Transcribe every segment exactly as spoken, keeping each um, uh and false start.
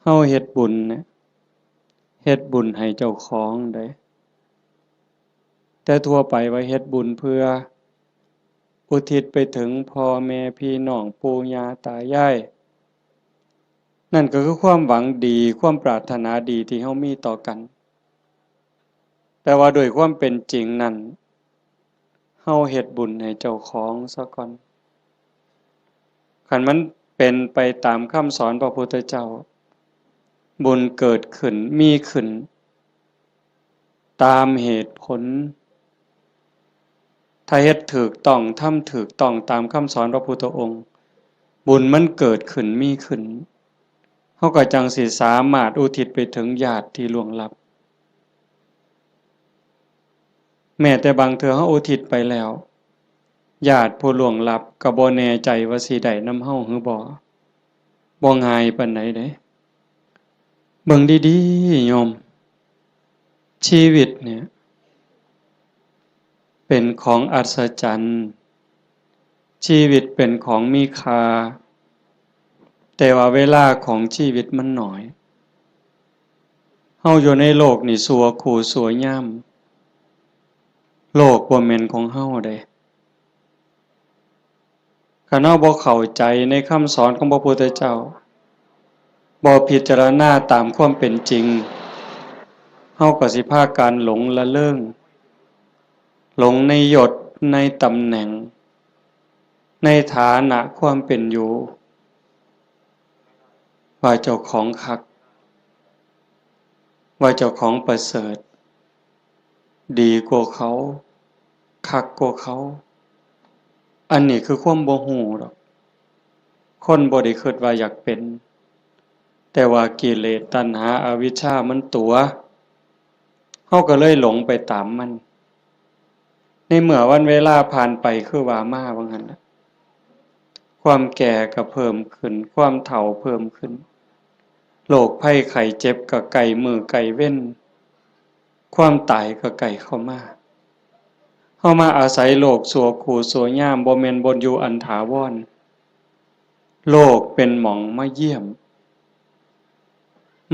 เฮาเฮ็ดบุญเนี่ย เฮ็ดบุญให้เจ้าของเด้ แต่ทั่วไปว่าเฮ็ดบุญเพื่ออุทิศไปถึงพ่อแม่พี่น้องปู่ย่าตายาย นั่นก็คือความหวังดี ความปรารถนาดีที่เฮามีต่อกัน แต่ว่าโดยความเป็นจริงนั้น เฮาเฮ็ดบุญให้เจ้าของซะก่อน คันมันเป็นไปตามคำสอนพระพุทธเจ้า บุญเกิดขึ้น มีขึ้น ตามเหตุผล ถ้าเฮ็ดถูกต้อง ทำถูกต้องตามคำสอนพระพุทธองค์ บุญมันเกิดขึ้น มีขึ้น เฮาก็จั่งสิสามารถอุทิศไปถึงญาติที่ล่วงลับ แม้แต่บางเทื่อเฮาอุทิศไปแล้ว ญาติผู้ล่วงลับก็บ่แน่ใจว่าสิได้นำเฮาหรือบ่ บ่ง่ายปานใดเด้ เบิ่งดีๆ โยม ชีวิตเนี่ย เป็นของอัศจรรย์ ชีวิตเป็นของมีค่า แต่ว่าเวลาของชีวิตมันน้อย เฮาอยู่ในโลกนี่ชั่วคู่ชั่วยาม โลกบ่แม่นของเฮาเด้ คันเฮาบ่เข้าใจในคำสอนของพระพุทธเจ้า บ่พิจารณาตามความเป็นจริง เฮาก็สิพากันหลงละเริง หลงในยศ ในตำแหน่ง ในฐานะความเป็นอยู่ ว่าเจ้าของคัก ว่าเจ้าของประเสริฐ ดีกว่าเขา คักกว่าเขา อันนี้คือความบ่ฮู้ดอก คนบ่ได้คิดว่าอยากเป็น แต่ว่ากิเลสตัณหาอวิชชามันตั๋ว เฮาก็เลยหลงไปตามมัน ในเมื่อวันเวลาผ่านไปคือว่ามาว่างั้นน่ะ ความแก่ก็เพิ่มขึ้น ความเฒ่าเพิ่มขึ้น โรคภัยไข้เจ็บก็ใกล้มื้อใกล้เว็น ความตายก็ใกล้เข้ามา เฮามาอาศัยโลกชั่วคู่ชั่วยาม บ่แม่นบ่อนอยู่อันถาวร โลกเป็นหม่องมาเยี่ยม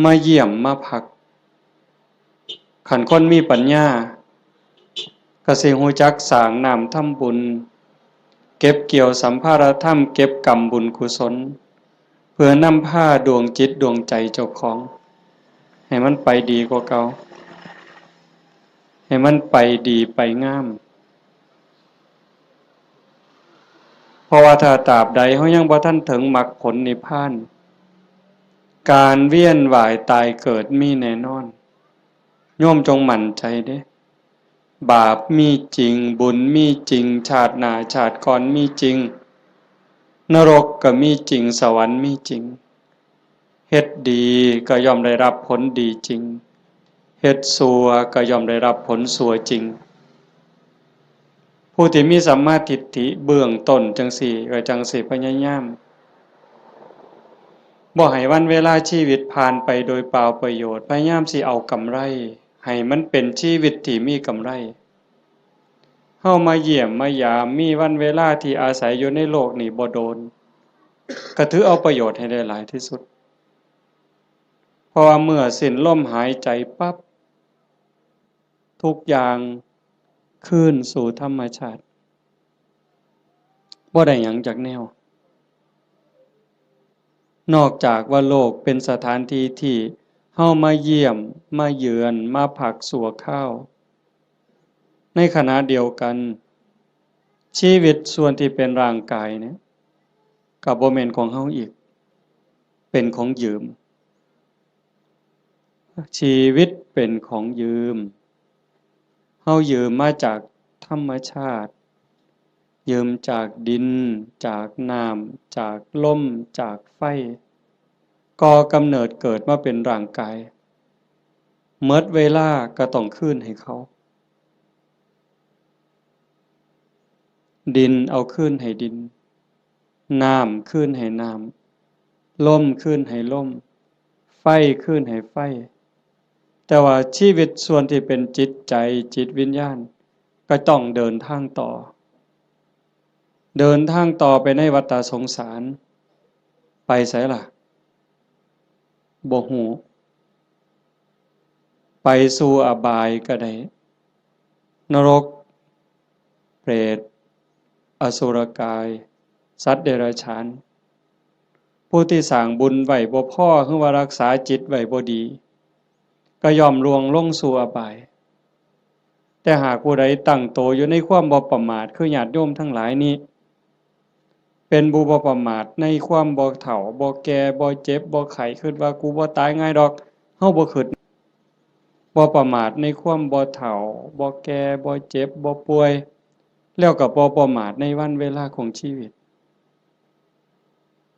มาเยี่ยมมาพัก คันคนมีปัญญา ก็สิฮู้จักสร้างน้ำทำบุญ เก็บเกี่ยวสัมภาระธรรม เก็บกำบุญกุศล เพื่อนำพาดวงจิตดวงใจเจ้าของ ให้มันไปดีกว่าเก่า ให้มันไปดีไปงาม เพราะว่าถ้าตราบใดเฮายังบ่ทันถึงมรรคผลนิพพาน การเวียนว่ายตายเกิดมีแน่นอน โยมจงมั่นใจเด้ บาปมีจริง บุญมีจริง ชาติหน้าชาติก่อนมีจริง นรกก็มีจริง สวรรค์มีจริง เฮ็ดดีก็ย่อมได้รับผลดีจริง เฮ็ดชั่วก็ย่อมได้รับผลชั่วจริง ผู้ที่มีสัมมาทิฏฐิเบื้องต้นจั่งซี้ ก็จั่งสิพยายาม บ่ให้วันเวลาชีวิตผ่านไปโดยเปล่าประโยชน์ พยายามสิเอากำไร ให้มันเป็นชีวิตที่มีกำไร เฮามาเยี่ยมมายาม มีวันเวลาที่อาศัยอยู่ในโลกนี้บ่โดน ก็ถือเอาประโยชน์ให้ได้หลายที่สุด เพราะว่าเมื่อสิ้นลมหายใจปั๊บ ทุกอย่างคืนสู่ธรรมชาติ บ่ได้หยังจักแนว นอกจากว่าโลกเป็นสถานที่ที่เฮามาเยี่ยม มาเยือน มาพักชั่วคราว ในขณะเดียวกัน ชีวิตส่วนที่เป็นร่างกายเนี่ย ก็บ่แม่นของเฮาอีก เป็นของยืม ชีวิตเป็นของยืม เฮายืมมาจากธรรมชาติ ยืมจากดิน จากน้ำ จากลม จากไฟ ก่อกำเนิดเกิดมาเป็นร่างกาย หมดเวลาก็ต้องคืนให้เขา ดินเอาคืนให้ดิน น้ำคืนให้น้ำ ลมคืนให้ลม ไฟคืนให้ไฟ แต่ว่าชีวิตส่วนที่เป็นจิตใจ จิตวิญญาณ ก็ต้องเดินทางต่อ เดินทางต่อไปในวัฏฏะสงสาร ไปไสล่ะ บ่ฮู้ ไปสู่อบายก็ได้ นรก เปรต อสุรกาย สัตว์เดรัจฉาน ผู้ที่สร้างบุญไว้บ่พอ หรือว่ารักษาจิตไว้บ่ดี ก็ย่อมล่วงลงสู่อบาย แต่หากผู้ใดตั้งโตอยู่ในความบ่ประมาท คือญาติโยมทั้งหลายนี้ เป็นผู้บ่ประมาทในความบ่เฒ่า บ่แก่ บ่เจ็บ บ่ไข้ คิดว่ากูบ่ตายง่ายดอก เฮาบ่คิด บ่ประมาทในความบ่เฒ่า บ่แก่ บ่เจ็บ บ่ป่วย แล้วก็บ่ประมาทในวันเวลาของชีวิต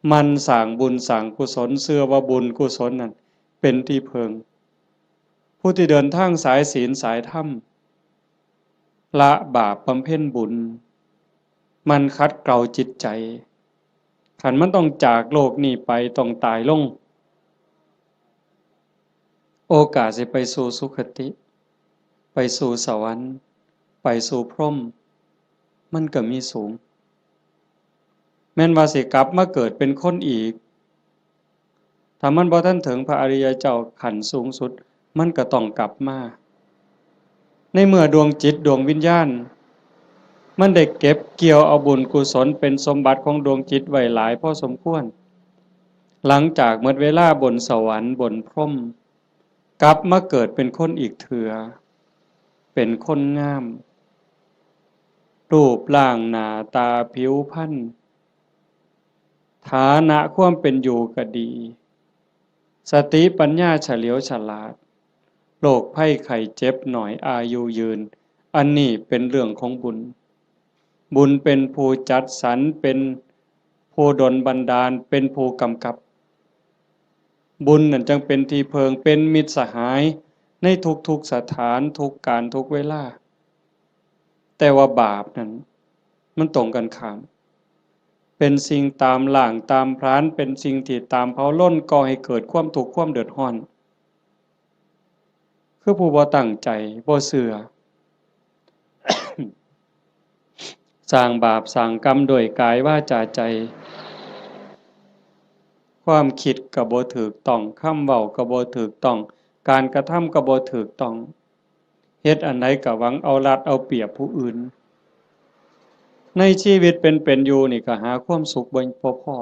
หมั่นสร้างบุญสร้างกุศล เชื่อว่าบุญกุศลนั่นเป็นที่พึ่ง ผู้ที่เดินทางสายศีลสายธรรม ละบาปบำเพ็ญบุญ หมั่นขัดเกลาจิตใจ คันมันต้องจากโลกนี้ไป ต้องตายลง โอกาสสิไปสู่สุคติ ไปสู่สวรรค์ ไปสู่พรหม มันก็มีสูง แม่นว่าสิกลับมาเกิดเป็นคนอีก ถ้ามันบ่ทันถึงพระอริยเจ้าขั้นสูงสุด มันก็ต้องกลับมา ในเมื่อดวงจิตดวงวิญญาณ มันได้เก็บเกี่ยวเอาบุญกุศลเป็นสมบัติของดวงจิตไว้หลายพอสมควร หลังจากหมดเวลาบนสวรรค์บนพรหม กลับมาเกิดเป็นคนอีกเถื่อ เป็นคนงาม รูปร่างหน้าตาผิวพรรณ ฐานะความเป็นอยู่ก็ดี สติปัญญาเฉลียวฉลาด โรคภัยไข้เจ็บน้อย อายุยืน อันนี้เป็นเรื่องของบุญ บุญเป็นผู้จัดสรร เป็นผู้ดลบันดาล เป็นผู้กำกับ บุญนั่นจั่งเป็นที่พึ่ง เป็นมิตรสหายในทุกๆสถาน ทุกกาล ทุกเวลา แต่ว่าบาปนั่น มันตรงกันข้าม เป็นสิ่งตามล้างตามผลาญ เป็นสิ่งที่ตามเผาลน ก่อให้เกิดความทุกข์ความเดือดร้อน คือผู้บ่ตั้งใจ บ่เชื่อ สร้างบาปสร้างกรรมด้วยกายวาจาใจ ความคิดก็บ่ถูกต้อง คำเว้าก็บ่ถูกต้อง การกระทำก็บ่ถูกต้อง เฮ็ดอันใดก็หวังเอารัดเอาเปรียบผู้อื่น ในชีวิตเป็นๆอยู่นี่ก็หาความสุขบ่ บ่พ้อ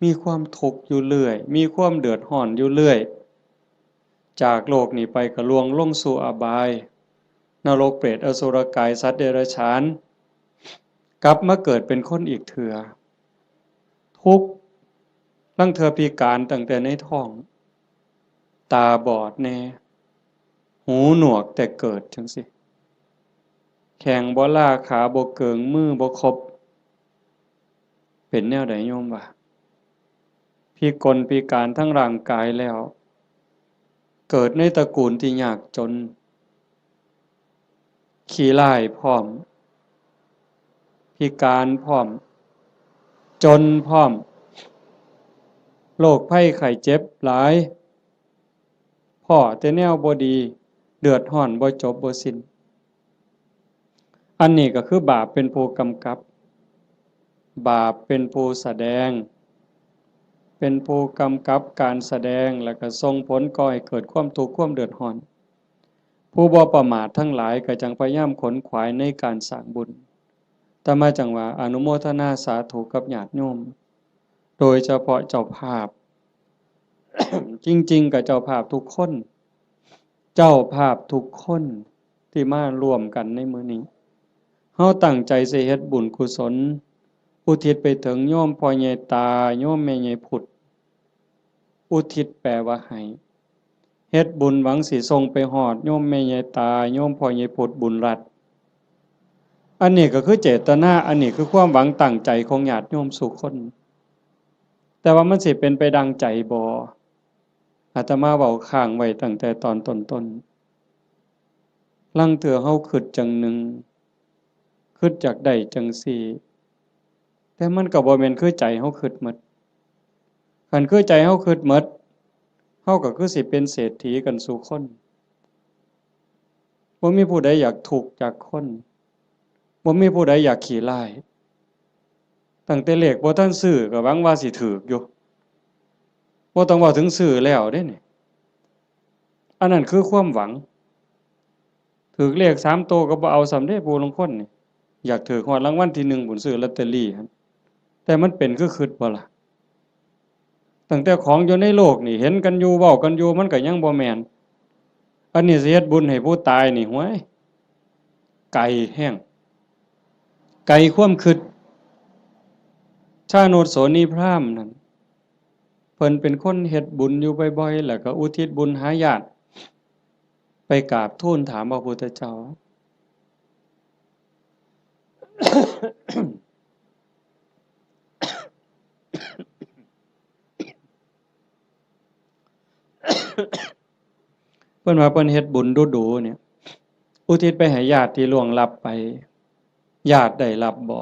มีความทุกข์อยู่เรื่อย มีความเดือดร้อนอยู่เรื่อย จากโลกนี้ไปก็ล่วงลงสู่อบาย นรกเปรตอสุรกายสัตว์เดรัจฉาน กลับมาเกิดเป็นคนอีกเถื่อ ทุกข์ ลางเทื่อพิการตั้งแต่ในท้อง ตาบอดแน่ หูหนวกแต่เกิดจั่งซี้ แข้งบ่ลา ขาบ่เกิง มือบ่ครบ เป็นแนวใดโยมว่า พิกลพิการทั้งร่างกายแล้ว เกิดในตระกูลที่ยากจน ขี้ร้ายพร้อม พิการพร้อม จนพร้อม โรคภัยไข้เจ็บหลาย พ้อแต่แนวบ่ดี เดือดร้อนบ่จบบ่สิ้น อันนี้ก็คือบาปเป็นผู้กำกับ บาปเป็นผู้แสดง เป็นผู้กำกับการแสดง แล้วก็ส่งผลก่อให้เกิดความทุกข์ความเดือดร้อน ผู้บ่ประมาททั้งหลายก็จั่งพยายามขนขวายในการสร้างบุญ อาตมาจั่งว่าอนุโมทนาสาธุกับญาติโยม โดยเฉพาะเจ้าภาพ จริงๆ ก็เจ้าภาพทุกคน เจ้าภาพทุกคนที่มาร่วมกันในมื้อนี้ เฮาตั้งใจสิเฮ็ดบุญกุศล อุทิศไปถึงโยมพ่อใหญ่ตา โยมแม่ใหญ่พุด อุทิศแปลว่าให้ เฮ็ดบุญหวังสิส่งไปฮอดโยมแม่ใหญ่ตา โยมพ่อใหญ่พุด บุญรัตน์ อันนี้ก็คือเจตนา อันนี้คือความหวังตั้งใจของญาติโยมสู่คน แต่ว่ามันสิเป็นไปดังใจบ่ อาตมาเว้าค้างไว้ตั้งแต่ตอนต้นๆ ลางเทื่อเฮาคิดจั่งหนึ่ง คิดอยากได้จั่งซี้ แต่มันก็บ่แม่นคือใจเฮาคิดหมด คันคือใจเฮาคิดหมด เฮาก็คือสิเป็นเศรษฐีกันสู่คน บ่มีผู้ใดอยากทุกข์จักคน บ่มีผู้ใดอยากขี้ร้าย ตั้งแต่เลขบ่ทันซื้อก็หวังว่าสิถูกอยู่ บ่ต้องเว้าถึงซื้อแล้วเด้นี่ อันนั้นคือความหวัง ถืกเลขสามตัวก็บ่เอาซ้ำเด้ ผู้ลางคนนี่ อยากถืกฮอดรางวัลที่หนึ่งพู้น ซื้อลอตเตอรี่หั่น แต่มันเป็นคือคิดบ่ล่ะ ตั้งแต่ของอยู่ในโลกนี่ เห็นกันอยู่ เว้ากันอยู่ มันก็ยังบ่แม่น อันนี้สิเฮ็ดบุญให้ผู้ตายนี่ ห้วย ไกลแฮง ไกลความคิด ชาโนชโสนีพราหมณ์นั่น เพิ่นเป็นคนเฮ็ดบุญอยู่บ่อยๆ แล้วก็อุทิศบุญหาญาติ ไปกราบทูลถามพระพุทธเจ้า เพิ่นว่าเพิ่นเฮ็ดบุญดูๆ เนี่ย อุทิศไปให้ญาติที่ล่วงลับไป ญาติได้รับบ่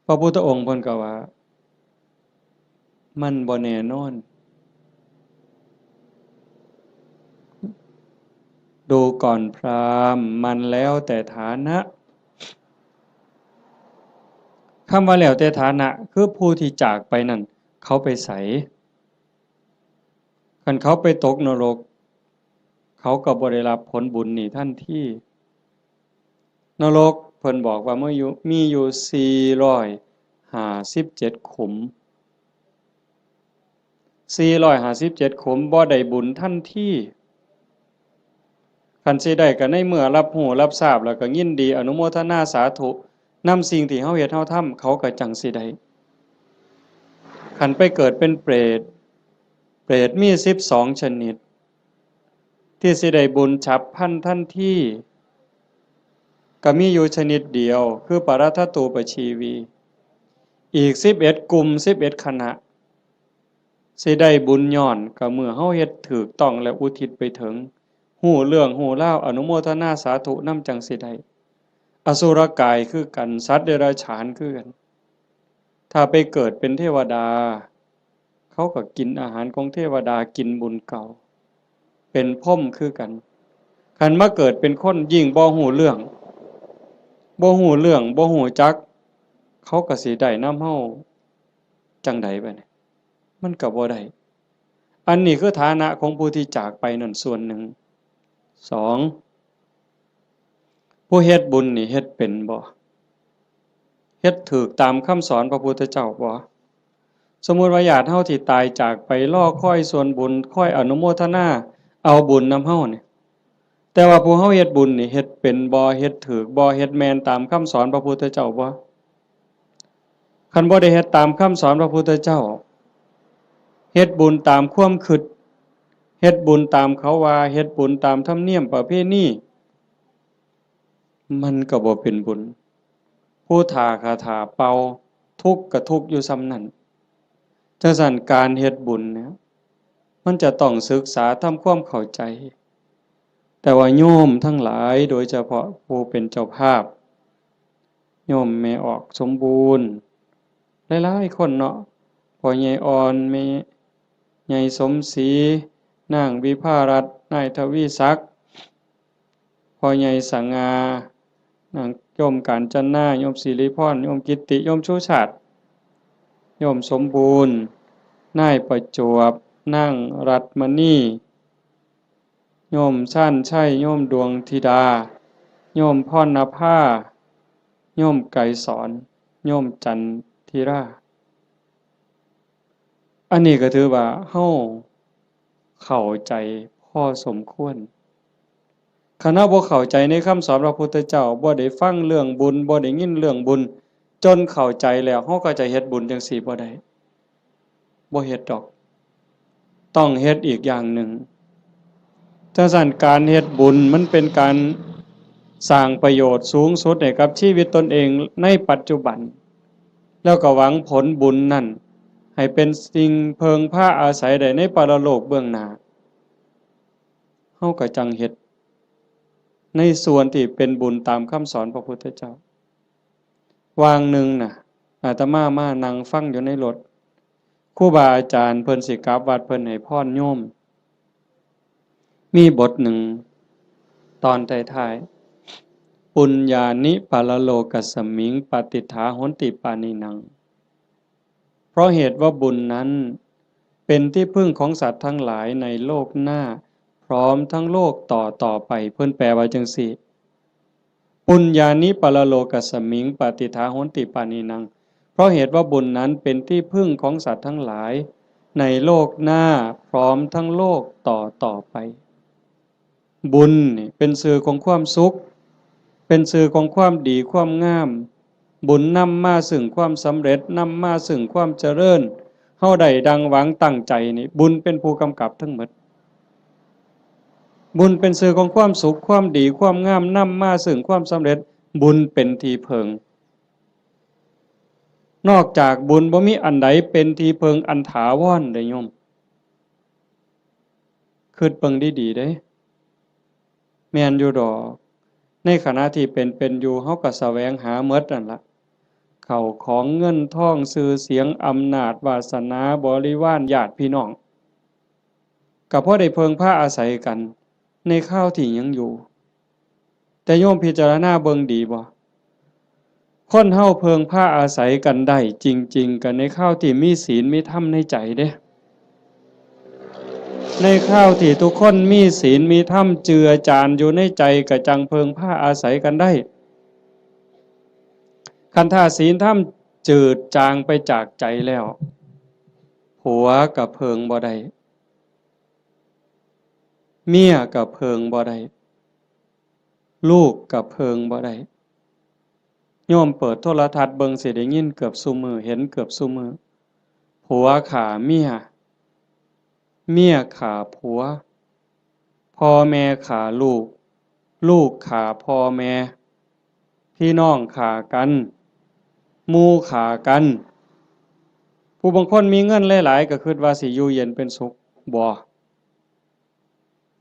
พระพุทธองค์เพิ่นก็ว่า มันบ่แน่นอน ดูก่อนพราหมณ์ มันแล้วแต่ฐานะ คำว่าแล้วแต่ฐานะ คือผู้ที่จากไปนั่น เขาไปไส คันเขาไปตกนรก เขาก็บ่ได้รับผลบุญนี่ทันที นรกเพิ่นบอกว่ามีอยู่ มีอยู่สี่ร้อยห้าสิบเจ็ดขุม สี่ร้อยห้าสิบเจ็ดขุม บ่ได้บุญทันที คันสิได้ก็ในเมื่อรับรู้รับทราบแล้วก็ยินดีอนุโมทนาสาธุนำสิ่งที่เฮาเฮ็ดเฮาทำ เขาก็จั่งสิได้ คันไปเกิดเป็นเปรต เปรตมีสิบสองชนิด ที่สิได้บุญฉับพลันทันที ก็มีอยู่ชนิดเดียว คือปรัตถตูปชีวี อีกสิบเอ็ดกลุ่ม สิบเอ็ดคณะ สิได้บุญย้อนก็เมื่อเฮาเฮ็ดถูกต้องและอุทิศไปถึง ฮู้เรื่องฮู้ราว อนุโมทนาสาธุนำจั่งสิได้ อสุรกายคือกัน สัตว์เดรัจฉานคือกัน ถ้าไปเกิดเป็นเทวดา เขาก็กินอาหารของเทวดา กินบุญเก่า เป็นพรหมคือกัน คันมาเกิดเป็นคนยิ่งบ่ฮู้เรื่อง บ่ฮู้เรื่อง บ่ฮู้จัก เขาก็สิได้นำเฮาจั่งใดบัดนี้ มันก็บ่ได้ อันนี้คือฐานะของผู้ที่จากไปนั่นส่วนหนึ่ง สอง ผู้เฮ็ดบุญนี่เฮ็ดเป็นบ่ เฮ็ดถูกตามคำสอนพระพุทธเจ้าบ่ สมมุติว่าญาติเฮาที่ตายจากไปรอคอยส่วนบุญ คอยอนุโมทนาเอาบุญนำเฮานี่ แต่ว่าผู้เฮาเฮ็ดบุญนี่เฮ็ดเป็นบ่ เฮ็ดถูกบ่ เฮ็ดแม่นตามคำสอนพระพุทธเจ้าบ่ คันบ่ได้เฮ็ดตามคำสอนพระพุทธเจ้า เฮ็ดบุญตามความคิด เฮ็ดบุญตามเขาว่า เฮ็ดบุญตามธรรมเนียมประเพณี มันก็บ่เป็นบุญ ผู้ถ้าคาถาเป่า ทุกข์ก็ทุกข์อยู่ส่ำนั้น จั่งซั้นการเฮ็ดบุญเนี่ย มันจะต้องศึกษาทำความเข้าใจ แต่ว่าโยมทั้งหลาย โดยเฉพาะผู้เป็นเจ้าภาพ โยมแม่ออกสมบูรณ์ หลายๆ คนเนาะ พ่อใหญ่อ่อน แม่ใหญ่สมศรี นางวิภารัตน์ นายทวีศักดิ์ พ่อใหญ่สง่า นางโยมกาญจนา โยมสิริพร โยมกิตติ โยมชูชาติ โยมสมบูรณ์ นายประจวบ นางรัตน์มณี โยมชาญชัย โยมดวงธิดา โยมพรณภา โยมไกรสอน โยมจันทิรา อันนี้ก็ถือว่าเฮาเข้าใจพอสมควร คันเฮาบ่เข้าใจในคำสอนพระพุทธเจ้า บ่ได้ฟังเรื่องบุญ บ่ได้ยินเรื่องบุญ จนเข้าใจแล้ว เฮาก็จะเฮ็ดบุญจั่งซี้บ่ได้ บ่เฮ็ดดอก ต้องเฮ็ดอีกอย่างหนึ่ง จั่งซั้นการเฮ็ดบุญมันเป็นการสร้างประโยชน์สูงสุดให้กับชีวิตตนเองในปัจจุบัน แล้วก็หวังผลบุญนั่นให้เป็นสิ่งเพิ่งพาอาศัยได้ในปรโลกเบื้องหน้า เฮาก็จั่งเฮ็ดในส่วนที่เป็นบุญตามคำสอนพระพุทธเจ้า วางหนึ่งน่ะ อาตมามานั่งฟังอยู่ในรถ ครูบาอาจารย์เพิ่นสิกลับวัด เพิ่นให้พรโยม มีบทหนึ่ง ตอนท้ายๆ ปุญญานิปรโลกัสมิง ปาติฏฐาโหนติปาณินัง เพราะเหตุว่าบุญนั้น เป็นที่พึ่งของสัตว์ทั้งหลายในโลกหน้า พร้อมทั้งโลกต่อต่อไป เพิ่นแปลว่าจั่งซี้ ปุญญานิปรโลกัสมิง ปฏิฏฐาโหนติปาณีนัง เพราะเหตุว่าบุญนั้นเป็นที่พึ่งของสัตว์ทั้งหลาย ในโลกหน้าพร้อมทั้งโลกต่อต่อไป บุญนี่เป็นชื่อของความสุข เป็นชื่อของความดีความงาม บุญนำมาซึ่งความสำเร็จ นำมาซึ่งความเจริญ เฮาได้ดังหวังตั้งใจนี่ บุญเป็นผู้กำกับทั้งหมด บุญเป็นชื่อของความสุข ความดี ความงาม นำมาซึ่งความสำเร็จ บุญเป็นที่พึ่ง นอกจากบุญบ่มีอันใดเป็นที่พึ่งอันถาวรเด้โยม คิดเบิ่งดีๆเด้ แม่นอยู่ดอก ในขณะที่เป็นเป็นอยู่ เฮาก็แสวงหาหมดนั่นละ เข้าของเงินทอง ชื่อเสียง อำนาจ วาสนา บริวาร ญาติพี่น้อง ก็พอได้เพิ่งพาอาศัยกัน ในคราวที่ยังอยู่ แต่โยมพิจารณาเบิ่งดีบ่ คนเฮาเพิ่งพาอาศัยกันได้จริงๆ ก็ในคราวที่มีศีลมีธรรมในใจเด้ ในคราวที่ทุกคนมีศีลมีธรรมเจือจานอยู่ในใจ ก็จั่งเพิ่งพาอาศัยกันได้ คันถ้าศีลธรรมจืดจางไปจากใจแล้ว ผัวก็เพิ่งบ่ได้ เมียก็เพิ่งบ่ได้ ลูกก็เพิ่งบ่ได้ โยมเปิดโทรทัศน์เบิ่งสิได้ยินเกือบซุมื้อ เห็นเกือบซุมื้อ ผัวฆ่าเมีย เมียฆ่าผัว พ่อแม่ฆ่าลูก ลูกฆ่าพ่อแม่ พี่น้องฆ่ากัน หมู่ฆ่ากัน ผู้บางคนมีเงินหลายๆ ก็คิดว่าสิอยู่เย็นเป็นสุข บ่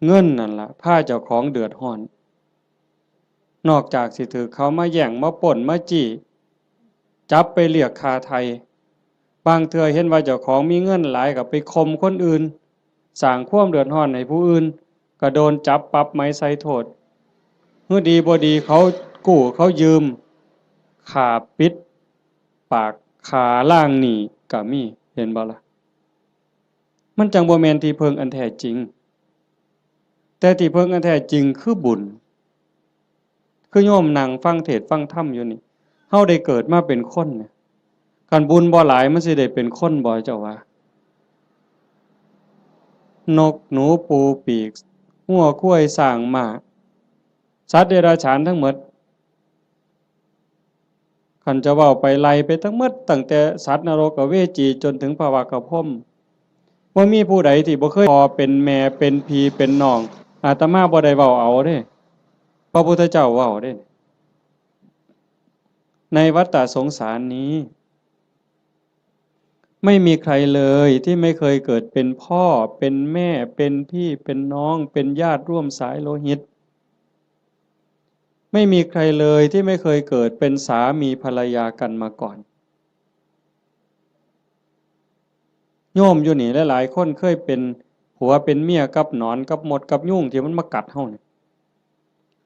เงินนั่นล่ะ พาเจ้าของเดือดร้อน นอกจากสิถืกเขามาแย่ง มาปล้น มาจี้ จับไปเรียกค่าไถ่ บางเทื่อเห็นว่าเจ้าของมีเงินหลายก็ไปข่มคนอื่น สร้างความเดือดร้อนให้ผู้อื่น ก็โดนจับปรับใหม่ใส่โทษ หื้อดีบ่ดีเขากู้เขายืม ฆ่าปิดปาก ฆ่าล้างหนี้ก็มี เห็นบ่ล่ะ มันจั่งบ่แม่นที่พึ่งอันแท้จริง แต่ที่พึ่งอันแท้จริงคือบุญ คือโยมนั่งฟังเทศน์ฟังธรรมอยู่นี่ เฮาได้เกิดมาเป็นคนเนี่ย คันบุญบ่หลายมันสิได้เป็นคนบ่ เจ้าว่า นกหนูปูปีก งัวควายช้างม้า สัตว์เดรัจฉานทั้งหมด คันจะเว้าไปไล่ไปทั้งหมด ตั้งแต่สัตว์นรกอเวจีจนถึงพระวักกะพรหม บ่มีผู้ใดที่บ่เคยพ่อเป็นแม่เป็นพี่เป็นน้อง อาตมาบ่ได้เว้าเอาเด้ พระพุทธเจ้าเว้าเด้ ในวัฏฏะสงสารนี้ ไม่มีใครเลยที่ไม่เคยเกิดเป็นพ่อ เป็นแม่ เป็นพี่ เป็นน้อง เป็นญาติร่วมสายโลหิต ไม่มีใครเลยที่ไม่เคยเกิดเป็นสามีภรรยากันมาก่อน โยมอยู่นี่หลายๆคนเคยเป็นผัวเป็นเมียกับหนอนกับมดกับยุงที่มันมากัดเฮานี่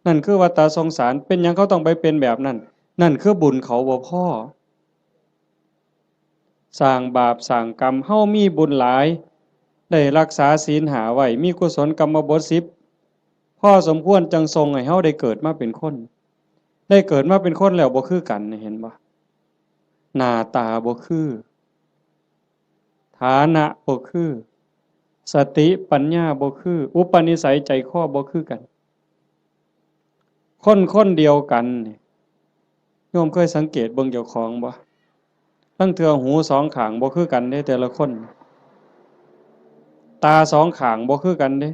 นั่นคือวัฏฏะสงสาร เป็นหยังเขาต้องไปเป็นแบบนั้น นั่นคือบุญเขาบ่พอ สร้างบาปสร้างกรรม เฮามีบุญหลาย ได้รักษาศีลห้าไว้ มีกุศลกรรมบทสิบ พอสมควรจั่งส่งให้เฮาได้เกิดมาเป็นคน ได้เกิดมาเป็นคนแล้วบ่คือกัน เห็นบ่ หน้าตาบ่คือ ฐานะบ่คือ สติปัญญาบ่คือ อุปนิสัยใจคอบ่คือกัน คนคนเดียวกันนี่ โยมเคยสังเกตเบิ่งเจ้าของบ่ ลางเทื่อหูสองข้างบ่คือกันเด้ แต่ละคน ตาสองข้างบ่คือกันเด้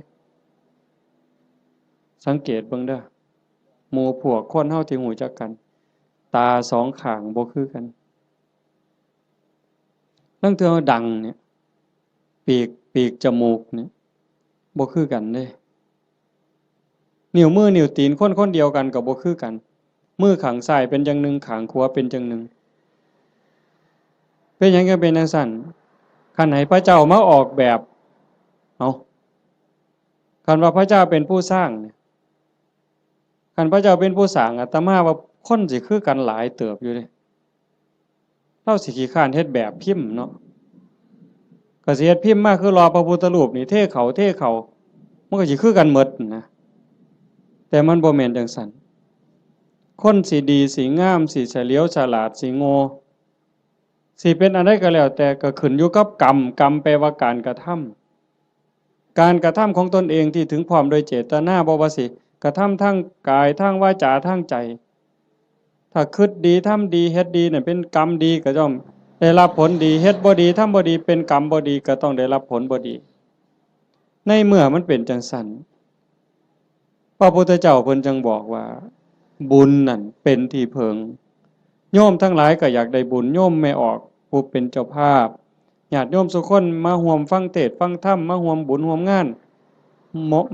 สังเกตเบิ่งเด้อ หมู่พวกคนเฮาที่รู้จักกัน ตาสองข้างบ่คือกัน ลางเทื่อดังเนี่ย ปีก ปีกจมูกเนี่ย บ่คือกันเด้ นิ้วมือนิ้วตีนคนคนเดียวกันก็บ่คือกัน มือข้างซ้ายเป็นอย่างหนึ่ง ข้างขวาเป็นอย่างหนึ่ง เป็นหยังจั่งเป็นจั่งซั้น คันให้พระเจ้ามาออกแบบ เอ้า คันว่าพระเจ้าเป็นผู้สร้างเนี่ย คันพระเจ้าเป็นผู้สร้าง อาตมาว่าคนสิคือกันหลายเติบอยู่เด้ ลาวสิขี้คร้านเฮ็ดแบบพิมพ์เนาะ ก ก็สิเฮ็ดพิมพ์มาคือหล่อพระพุทธรูปนี่ เทเข้า เทเข้า มันก็สิคือกันหมดนะ แต่มันบ่แม่นจั่งซั้น คนสิดี สิงาม สิเฉลียวฉลาด สิโง่ สิเป็นอันใดก็แล้วแต่ ก็ขึ้นอยู่กับกรรม กรรมแปลว่าการกระทำ การกระทำของตนเองที่ถึงพร้อมโดยเจตนา บ่ว่าสิกระทำทางกาย ทางวาจา ทางใจ ถ้าคิดดี ทำดี เฮ็ดดีเนี่ยเป็นกรรมดีก็ย่อมได้รับผลดี เฮ็ดบ่ดี ทำบ่ดี เป็นกรรมบ่ดี ก็ต้องได้รับผลบ่ดี ในเมื่อมันเป็นจั่งซั้น พระพุทธเจ้าเพิ่นจึงบอกว่า บุญนั่นเป็นที่เพิ่ง โยมทั้งหลายก็อยากได้บุญ โยมแม่ออกผู้เป็นเจ้าภาพ ญาติโยมสุคนมาร่วมฟังเทศน์ฟังธรรม มาร่วมบุญร่วมงาน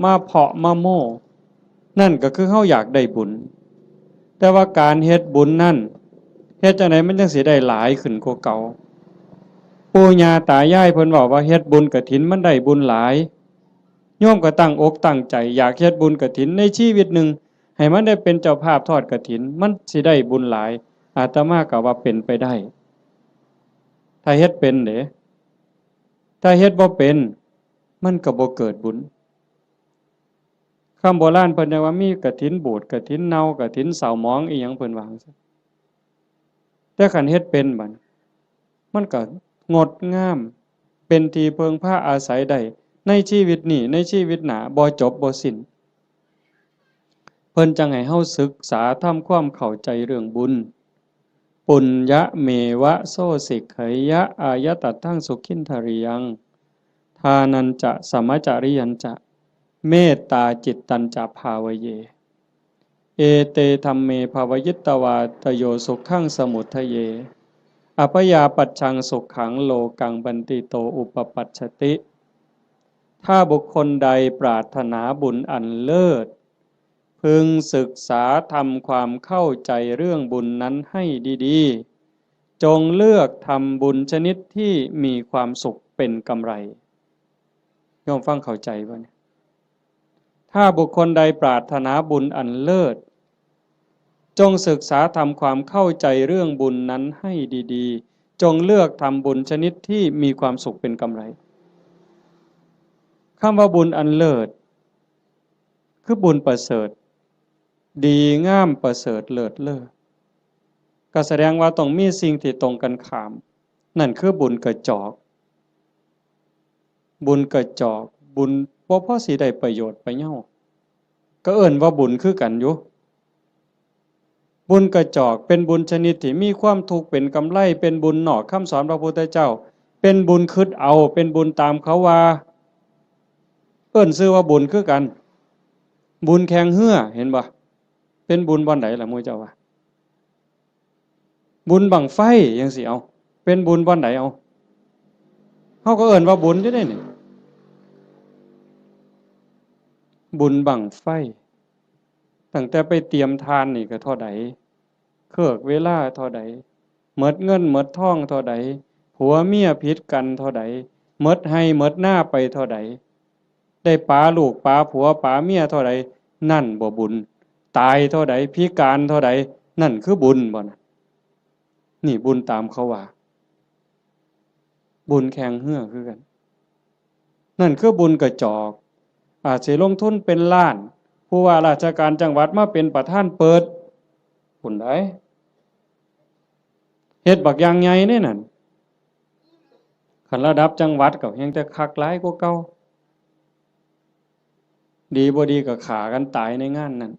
มาเพาะมาโม้ นั่นก็คือเฮาอยากได้บุญ แต่ว่าการเฮ็ดบุญนั่น เฮ็ดจั่งใดมันจั่งสิได้หลายขึ้นกว่าเก่า ปู่ย่าตายายเพิ่นเว้าว่าเฮ็ดบุญกฐินมันได้บุญหลาย โยมก็ตั้งอกตั้งใจอยากเฮ็ดบุญกฐินในชีวิตหนึ่ง ให้มันได้เป็นเจ้าภาพทอดกฐิน มันสิได้บุญหลาย อาตมาก็ว่าเป็นไปได้ ถ้าเฮ็ดเป็นเด้ ถ้าเฮ็ดบ่เป็น มันก็บ่เกิดบุญ คำโบราณเพิ่นยังว่ามีกฐินบูด กฐินเน่า กฐินเศร้าหมอง อีหยังเพิ่นว่าจั่งซี้ แต่คันเฮ็ดเป็นบัด มันก็งดงาม เป็นที่เพิ่งพาอาศัยได้ ในชีวิตนี้ ในชีวิตหน้า บ่จบบ่สิ้น เพิ่นจั่งให้เฮาศึกษาทำความเข้าใจเรื่องบุญ ปุญญะเมวะโสสิกขยะ อายะตัตถังสุขินทริยัง ทานัญจะ สมะจริยัญจะ เมตตาจิตตัญจะภาวะเย เอเตธัมเมภาวิตวาตโยสุขังสมุทเย อัพยาปัชชังสุขังโลกังบันติโตอุปปัชชติ ถ้าบุคคลใดปรารถนาบุญอันเลิศ พึงศึกษาทำความเข้าใจเรื่องบุญนั้นให้ดีๆ จงเลือกทำบุญชนิดที่มีความสุขเป็นกำไร โยมฟังเข้าใจบ่เนี่ย ถ้าบุคคลใดปรารถนาบุญอันเลิศ จงศึกษาทำความเข้าใจเรื่องบุญนั้นให้ดีๆ จงเลือกทำบุญชนิดที่มีความสุขเป็นกำไร คำว่าบุญอันเลิศ คือบุญประเสริฐ ดีงามประเสริฐเลิศเลอ ก็แสดงว่าต้องมีสิ่งที่ตรงกันข้าม นั่นคือบุญกระจอก บุญกระจอก บุญบ่พอสิได้ประโยชน์ประเยา ก็เอิ้นว่าบุญคือกันอยู่ บุญกระจอกเป็นบุญชนิดที่มีความทุกข์เป็นกำไร เป็นบุญนอกคำสอนพระพุทธเจ้า เป็นบุญคิดเอา เป็นบุญตามเขาว่า เอิ้นชื่อว่าบุญคือกัน บุญแข่งเฮือ เห็นบ่ เป็นบุญบ่อนใดล่ะหมู่เจ้าว่า บุญบั้งไฟจั่งซี้ เอา เป็นบุญบ่อนใด เอา เฮาก็เอิ้นว่าบุญอยู่เด้นี่ บุญบั้งไฟ ตั้งแต่ไปเตรียมถ่านนี่ก็เท่าใด เคิกเวลาเท่าใด หมดเงินหมดทองเท่าใด ผัวเมียผิดกันเท่าใด หมดไฮ่หมดนาไปเท่าใด ได้ปาลูกปาผัวปาเมียเท่าใด นั่นบ่บุญ ตายเท่าใด พิการเท่าใด นั่นคือบุญบ่นะ นี่บุญตามเขาว่า บุญแข่งเฮือคือกัน นั่นคือบุญกระจอก อาจสิลงทุนเป็นล้าน ผู้ว่าราชการจังหวัดมาเป็นประธานเปิด บุญใด เฮ็ดบักอย่างใหญ่เด้นั่น คันระดับจังหวัดก็แฮ่งแต่คักหลายกว่าเก่า ดีบ่ดีก็ฆ่ากันตายในงานนั้น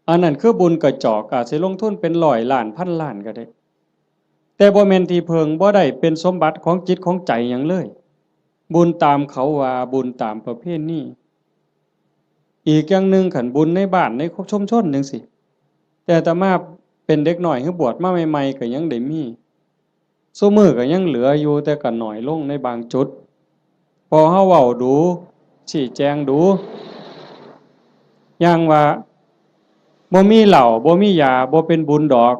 อันนั้นคือบุญกระจอก อาจสิลงทุนเป็นร้อยล้านพันล้านก็ได้ แต่บ่แม่นที่เพิ่ง บ่ได้เป็นสมบัติของจิตของใจหยังเลย บุญตามเขาว่า บุญตามประเพณี อีกอย่างหนึ่ง คันบุญในบ้านในชุมชนจั่งซี้ แต่อาตมาเป็นเด็กน้อย คือบวชมาใหม่ๆ ก็ยังได้มี ซุมื้อก็ยังเหลืออยู่ แต่ก็น้อยลงในบางจุด พอเฮาเว้าดู ชี้แจงดู อย่างว่า บ่มีเหล้า บ่มียา บ่เป็นบุญดอก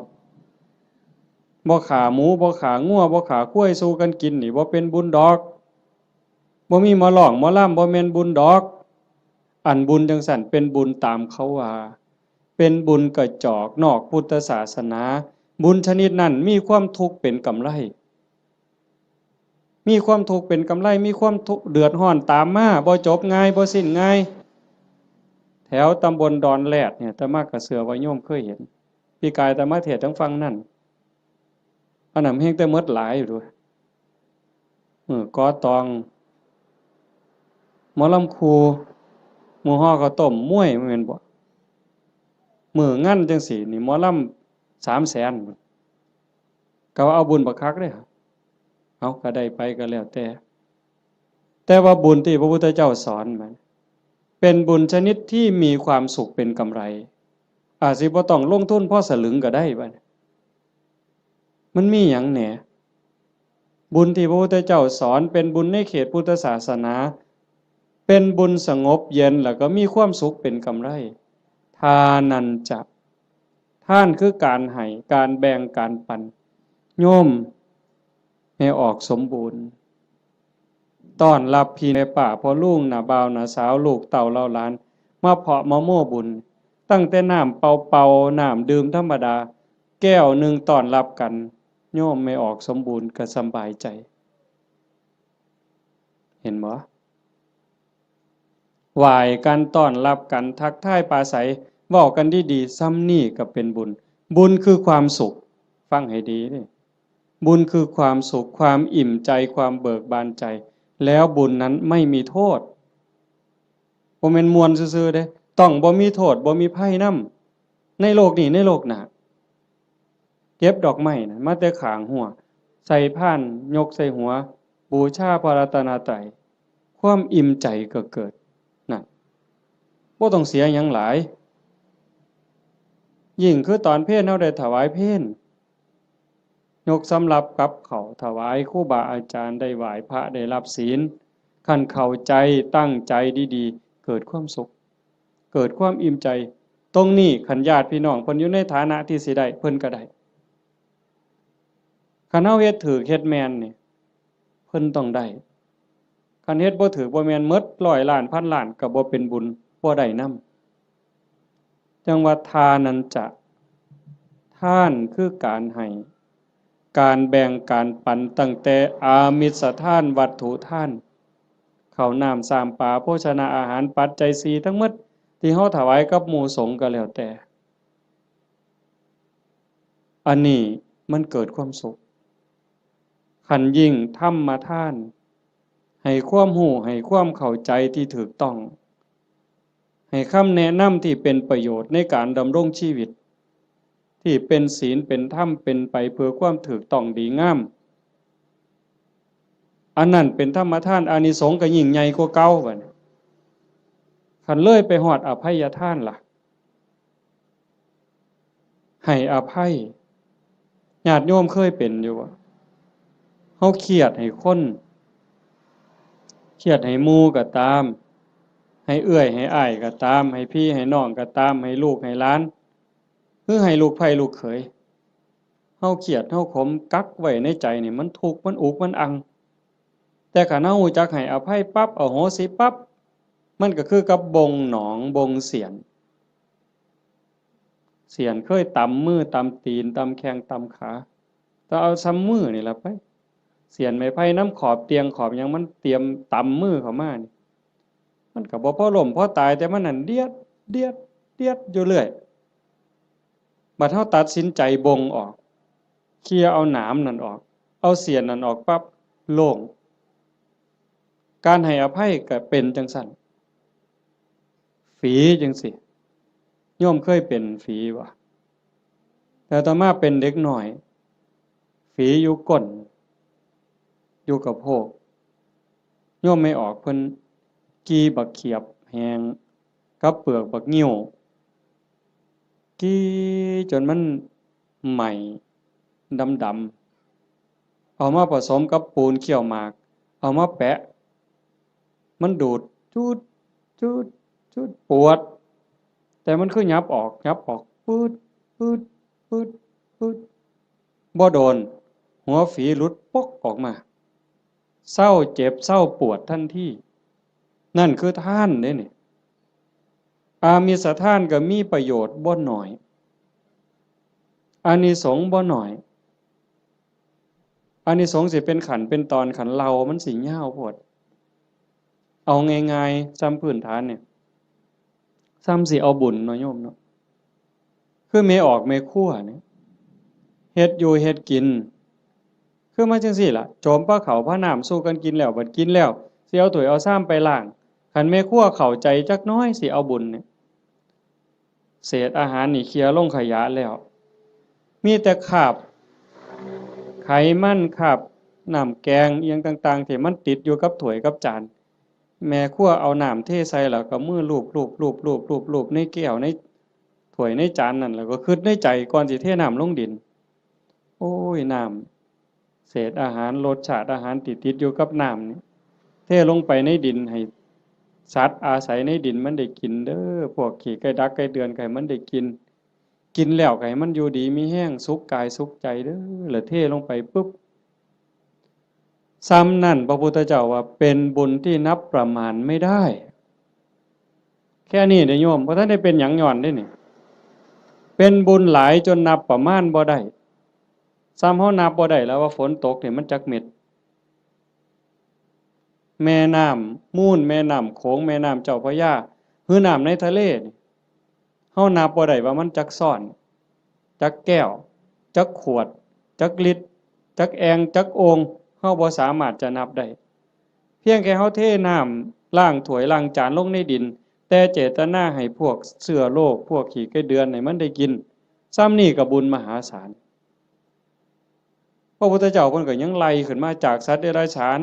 บ่ฆ่าหมู บ่ฆ่างัว บ่ฆ่าควายสู่กันกินนี่ บ่เป็นบุญดอก บ่มีหมอร้องหมอลำ บ่แม่นบุญดอก อันบุญจั่งซั้นเป็นบุญตามเขาว่า เป็นบุญกระจอกนอกพุทธศาสนา บุญชนิดนั้นมีความทุกข์เป็นกำไร มีความทุกข์เป็นกำไร มีความทุกข์เดือดร้อนตามมา บ่จบง่าย บ่สิ้นง่าย แถวตำบลดอนแรดเนี่ย อาตมาก็เชื่อว่าโยมเคยเห็น ปีกายอาตมาเทศน์ทางฝั่งนั่น อันนั้นแฮงแต่หมดหลายอยู่เด้อ มื้อก่อตอง หมอลำครู มื้อห่อข้าวต้ม มวย แม่นบ่ มื้องานจั่งซี้นี่ หมอลำสามแสน ก็ว่าเอาบุญบักคักเด้ เอาก็ได้ไปก็แล้วแต่ แต่ว่าบุญที่พระพุทธเจ้าสอนมัน เป็นบุญชนิดที่มีความสุขเป็นกำไร อาจสิบ่ต้องลงทุนพอสลึงก็ได้บัดนี้ มันมีหยังแหน่ บุญที่พระพุทธเจ้าสอนเป็นบุญในเขตพุทธศาสนา เป็นบุญสงบเย็น แล้วก็มีความสุขเป็นกำไร ทานัญจะ ทานคือการให้ การแบ่ง การปัน โยมแม่ออกสมบูรณ์ ต้อนรับพี่แม่ป้าพ่อลุง น้าบ่าว น้าสาว ลูกเต้าเหล่าหลาน มาเพาะมาโม้บุญ ตั้งแต่น้ำเปล่าๆ น้ำดื่มธรรมดา แก้วหนึ่งต้อนรับกัน โยมแม่ออกสมบูรณ์ก็สำบายใจ เห็นบ่ ไหว้กัน ต้อนรับกัน ทักทายปราศรัย เว้ากันดีๆ ส่ำนี้ก็เป็นบุญ บุญคือความสุข ฟังให้ดีเด้ บุญคือความสุข ความอิ่มใจ ความเบิกบานใจ แล้วบุญนั้นไม่มีโทษ บ่แม่นม่วนซื่อๆเด้ ต้องบ่มีโทษ บ่มีภัยนำ ในโลกนี้ ในโลกหน้า เก็บดอกไม้นะ มาแต่ข้างฮั้ว ใส่พาน ยกใส่หัว บูชาพระรัตนตรัย ความอิ่มใจก็เกิด นั่น บ่ต้องเสียหยังหลาย ยิ่งคือตอนเพลเฮาได้ถวายเพล ยกสำรับกับข้าวถวายครูบาอาจารย์ ได้ไหว้พระ ได้รับศีล คันเข้าใจ ตั้งใจดีๆ เกิดความสุข เกิดความอิ่มใจ ตรงนี้คันญาติพี่น้องเพิ่นอยู่ในฐานะที่สิได้ เพิ่นก็ได้ คันเฮาเฮ็ดถูก เฮ็ดแม่นนี่ เพิ่นต้องได้ คันเฮ็ดบ่ถูกบ่แม่น หมดร้อยล้าน พันล้าน ก็บ่เป็นบุญ บ่ได้นำ จั่งว่าทานัญจะ ทานคือการให้ การแบ่ง การปัน ตั้งแต่อามิสทาน วัตถุทาน ข้าวน้ำ ซ้ำปลา โภชนาอาหาร ปัจจัยสี่ทั้งหมด ที่เฮาถวายกับหมู่สงฆ์ก็แล้วแต่ อันนี้มันเกิดความสุข คันยิ่งธรรมทาน ให้ความรู้ ให้ความเข้าใจที่ถูกต้อง ให้คำแนะนำที่เป็นประโยชน์ในการดำรงชีวิต ที่เป็นศีล เป็นธรรม เป็นไปเพื่อความถูกต้องดีงาม อันนั้นเป็นธรรมทาน อานิสงส์ก็ยิ่งใหญ่กว่าเก่าบัดนี้ คันเลยไปฮอดอภัยทานล่ะ ให้อภัย ญาติโยมเคยเป็นอยู่บ่ เฮาเครียดให้คน เครียดให้หมู่ก็ตาม ให้เอื้อยให้อ้ายก็ตาม ให้พี่ให้น้องก็ตาม ให้ลูกให้หลาน หรือให้ลูกใผลูกเขย เฮาเครียด เฮาขม กักไว้ในใจนี่ มันทุกข์ มันอุก มันอัง แต่คันเฮารู้จักให้อภัยปั๊บ อโหสิปั๊บ มันก็คือกับบ่งหนอง บ่งเสียน เสียนเคยตำมือ ตำตีน ตำแข้ง ตำขา แต่เอาส่ำมือนี่ล่ะไป เสียนไม้ไผ่นำขอบเตียง ขอบหยัง มันเตรียมตำมือเข้ามานี่ มันก็บ่พอล้มพอตาย แต่มันนั่นเดียด เดียด เดียดอยู่เรื่อย บัดเฮาตัดสินใจบ่งออก เคลียร์เอาหนามนั่นออก เอาเสียนนั่นออกปั๊บ โล่ง การให้อภัยก็เป็นจั่งซั้น ฝีจั่งซี้ โยมเคยเป็นฝีบ่ แต่อาตมาเป็นเด็กน้อย ฝีอยู่ก้น อยู่กะโพก โยมแม่ออกเพิ่นกี่บักเขียบแห้ง กับเปลือกบักงิ้ว กี่จนมันไหม้ดำๆ เอามาผสมกับปูนเคี่ยวหมาก เอามาแปะ มันดูด จูด จูด จูด ปวด แต่มันคือหยับออก หยับออก ปืด ปืด ปืด ปืด บ่โดน หัวฝีหลุดปกออกมา เซาเจ็บ เซาปวดทันที นั่นคือทานเด้นี่ อามิสทานก็มีประโยชน์บ่น้อย อานิสงส์บ่น้อย อานิสงส์สิเป็นขั้นเป็นตอน คันเล่ามันสิยาวโพด เอาง่ายๆ ส่ำพื้นฐานเนี่ย ส่ำสิเอาบุญเนาะโยมเนาะ คือแม่ออกแม่ครัวเนี่ย เฮ็ดอยู่เฮ็ดกิน คือมาจั่งซี้ล่ะ โจมปลาข้าวปลาน้ำสู่กันกินแล้ว บัดกินแล้ว สิเอาถ้วยเอาชามไปล้าง คันแม่ครัวเข้าใจจักหน่อย สิเอาบุญเนี่ย เศษอาหารนี่เคลียร์ลงขยะแล้ว มีแต่คราบไขมัน คราบน้ำแกงอิหยังต่างๆ ที่มันติดอยู่กับถ้วยกับจาน แม่ครัวเอาน้ำเทใส่แล้วก็มือลูบลูบลูบลูบลูบลูบในแก้วในถ้วยในจานนั่น แล้วก็คิดในใจก่อนสิเทน้ำลงดิน โอ้ย น้ำ เศษอาหาร รสชาติอาหารที่ติดอยู่กับน้ำนี่ เทลงไปในดิน ให้สัตว์อาศัยในดินมันได้กินเด้อ พวกขี้ไก่ดักไก่เดือนก็ให้มันได้กิน กินแล้วก็ให้มันอยู่ดีมีแฮง สุขกายสุขใจเด้อ แล้วเทลงไปปุ๊บ ส่ำนั่นพระพุทธเจ้าว่าเป็นบุญที่นับประมาณไม่ได้ แค่นี้เด้อโยม บ่ทันได้เป็นหยังย้อนเด้นี่ เป็นบุญหลายจนนับประมาณบ่ได้ ส่ำเฮานับบ่ได้แล้วว่าฝนตกนี่มันจักเม็ด แม่น้ำมูล แม่น้ำโขง แม่น้ำเจ้าพระยา หรือน้ำในทะเลนี่ เฮานับบ่ได้ว่ามันจักซ้อน จักแก้ว จักขวด จักลิตร จักแอ่ง จักโอ่ง เฮาบ่สามารถจะนับได้ เพียงแค่เฮาเทน้ำล้างถ้วยล้างจานลงในดิน แต่เจตนาให้พวกเชื้อโรค พวกขี้ไก่เดือนให้มันได้กิน ส่ำนี่ก็บุญมหาศาล พระพุทธเจ้าเพิ่นก็ยังไล่ขึ้นมาจากสัตว์เดรัจฉาน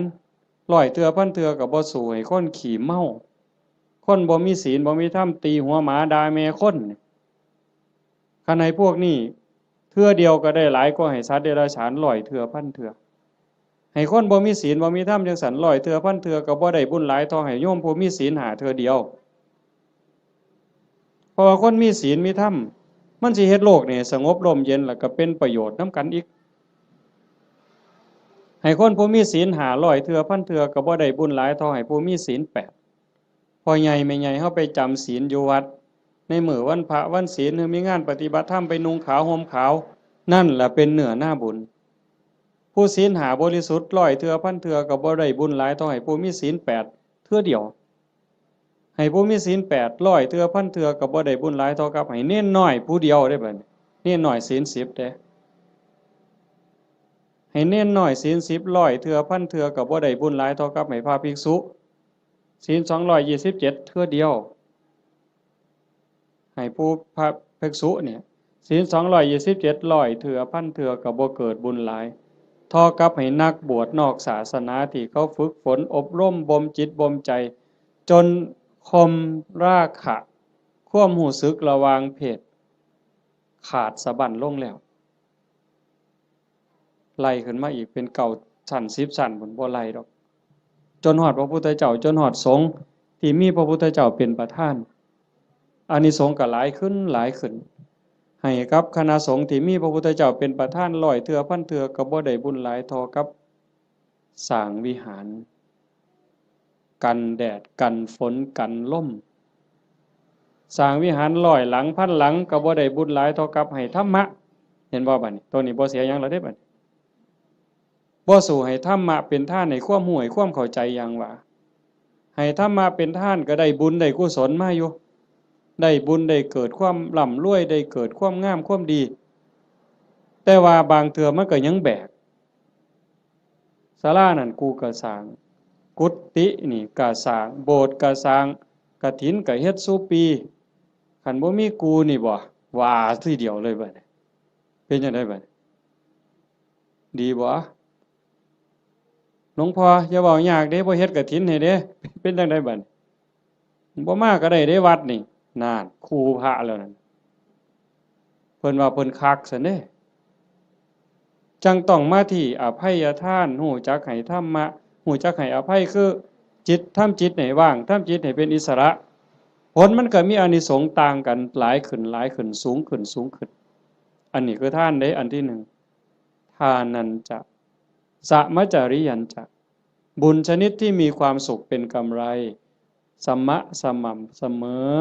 ร้อยเทื่อพันเทื่อก็บ่สู้ให้คนขี้เมา คนบ่มีศีลบ่มีธรรม ตีหัวหมาด่าแม่คน คันให้พวกนี้เทื่อเดียวก็ได้หลายกว่าให้สัตว์เดรัจฉานร้อยเทื่อพันเทื่อ ให้คนบ่มีศีลบ่มีธรรมจั่งซั้นร้อยเทื่อพันเทื่อก็บ่ได้บุญหลายเท่าให้โยมผู้มีศีลห้าเทื่อเดียว เพราะว่าคนมีศีลมีธรรม มันสิเฮ็ดโลกนี่สงบร่มเย็น แล้วก็เป็นประโยชน์นำกันอีก ให้คนผู้มีศีลห้าร้อยเทื่อพันเทื่อก็บ่ได้บุญหลายเท่าให้ผู้มีศีลแปด พ่อใหญ่แม่ใหญ่เฮาไปจำศีลอยู่วัด ในมื้อวันพระวันศีล หรือมีงานปฏิบัติธรรมไปนุ่งขาวห่มขาว นั่นแหละเป็นเนื้อนาบุญ ผู้ศีลห้าบริสุทธิ์ร้อยเทื่อพันเทื่อก็บ่ได้บุญหลายเท่าให้ผู้มีศีลแปดเทื่อเดียว ให้ผู้มีศีลแปดร้อยเทื่อพันเทื่อก็บ่ได้บุญหลายเท่ากับให้เณรน้อยผู้เดียวเด้บัดนี้ เณรน้อยศีลสิบเด้ ให้เณรน้อยศีลสิบร้อยเทื่อพันเทื่อก็บ่ได้บุญหลายเท่ากับให้พระภิกษุ ศีลสองร้อยยี่สิบเจ็ดเทื่อเดียว ให้ผู้พระภิกษุเนี่ย ศีลสองร้อยยี่สิบเจ็ดร้อยเทื่อพันเทื่อก็บ่เกิดบุญหลาย เท่ากับให้นักบวชนอกศาสนาที่เขาฝึกฝนอบรมบ่มจิตบ่มใจ จนข่มราคะ ความรู้สึกระหว่างเพศ ขาดสะบั้นลงแล้ว ไล่ขึ้นมาอีกเป็นเก้าชั้นสิบชั้นพุ้น บ่ไล่ดอก จนฮอดพระพุทธเจ้า จนฮอดสงฆ์ที่มีพระพุทธเจ้าเป็นประธาน อานิสงส์ก็หลายขึ้นหลายขึ้น ให้กับคณะสงฆ์ที่มีพระพุทธเจ้าเป็นประธานร้อยเทื่อพันเทื่อก็บ่ได้บุญหลายเท่ากับสร้างวิหาร กันแดด กันฝน กันลม สร้างวิหารร้อยหลังพันหลังก็บ่ได้บุญหลายเท่ากับให้ธรรมะ เห็นบ่บัดนี้ ตัวนี้บ่เสียหยังแล้วเด้บัดนี้ บ่สู้ให้ธรรมะเป็นทานให้ความรู้ให้ความเข้าใจอย่างว่า ให้ธรรมะเป็นทานก็ได้บุญได้กุศลมาอยู่ ได้บุญได้เกิดความร่ำรวย ได้เกิดความงามความดี แต่ว่าบางเทื่อมันก็ยังแบก ศาลานั่นกูก็สร้าง กุฏินี่ก็สร้าง โบสถ์ก็สร้าง กฐินก็เฮ็ดซุปี คันบ่มีกูนี่บ่ ว่าทีเดียวเลยบัดนี้ เป็นจั่งใดบัดนี้ ดีบ่ หลวงพ่ออย่าเว้ายากเด้ บ่เฮ็ดกฐินให้เด้ เป็นจั่งใดบัดนี้ บ่มาก็ได้เด้วัดนี่ นั่น คู่พระแล้วนั่น เพิ่นว่าเพิ่นคักซั้นเด้ จั่งต้องมาที่อภัยทาน รู้จักให้ธรรมะ รู้จักให้อภัย คือจิต ทำจิตให้ว่าง ทำจิตให้เป็นอิสระ ผลมันก็มีอานิสงส์ต่างกัน หลายขึ้น หลายขึ้น สูงขึ้น สูงขึ้น อันนี้คือทานเด้ อันที่หนึ่ง ทานัญจะ สะมะจาริยัญจะ บุญชนิดที่มีความสุขเป็นกำไร สมะ สม่ำเสมอ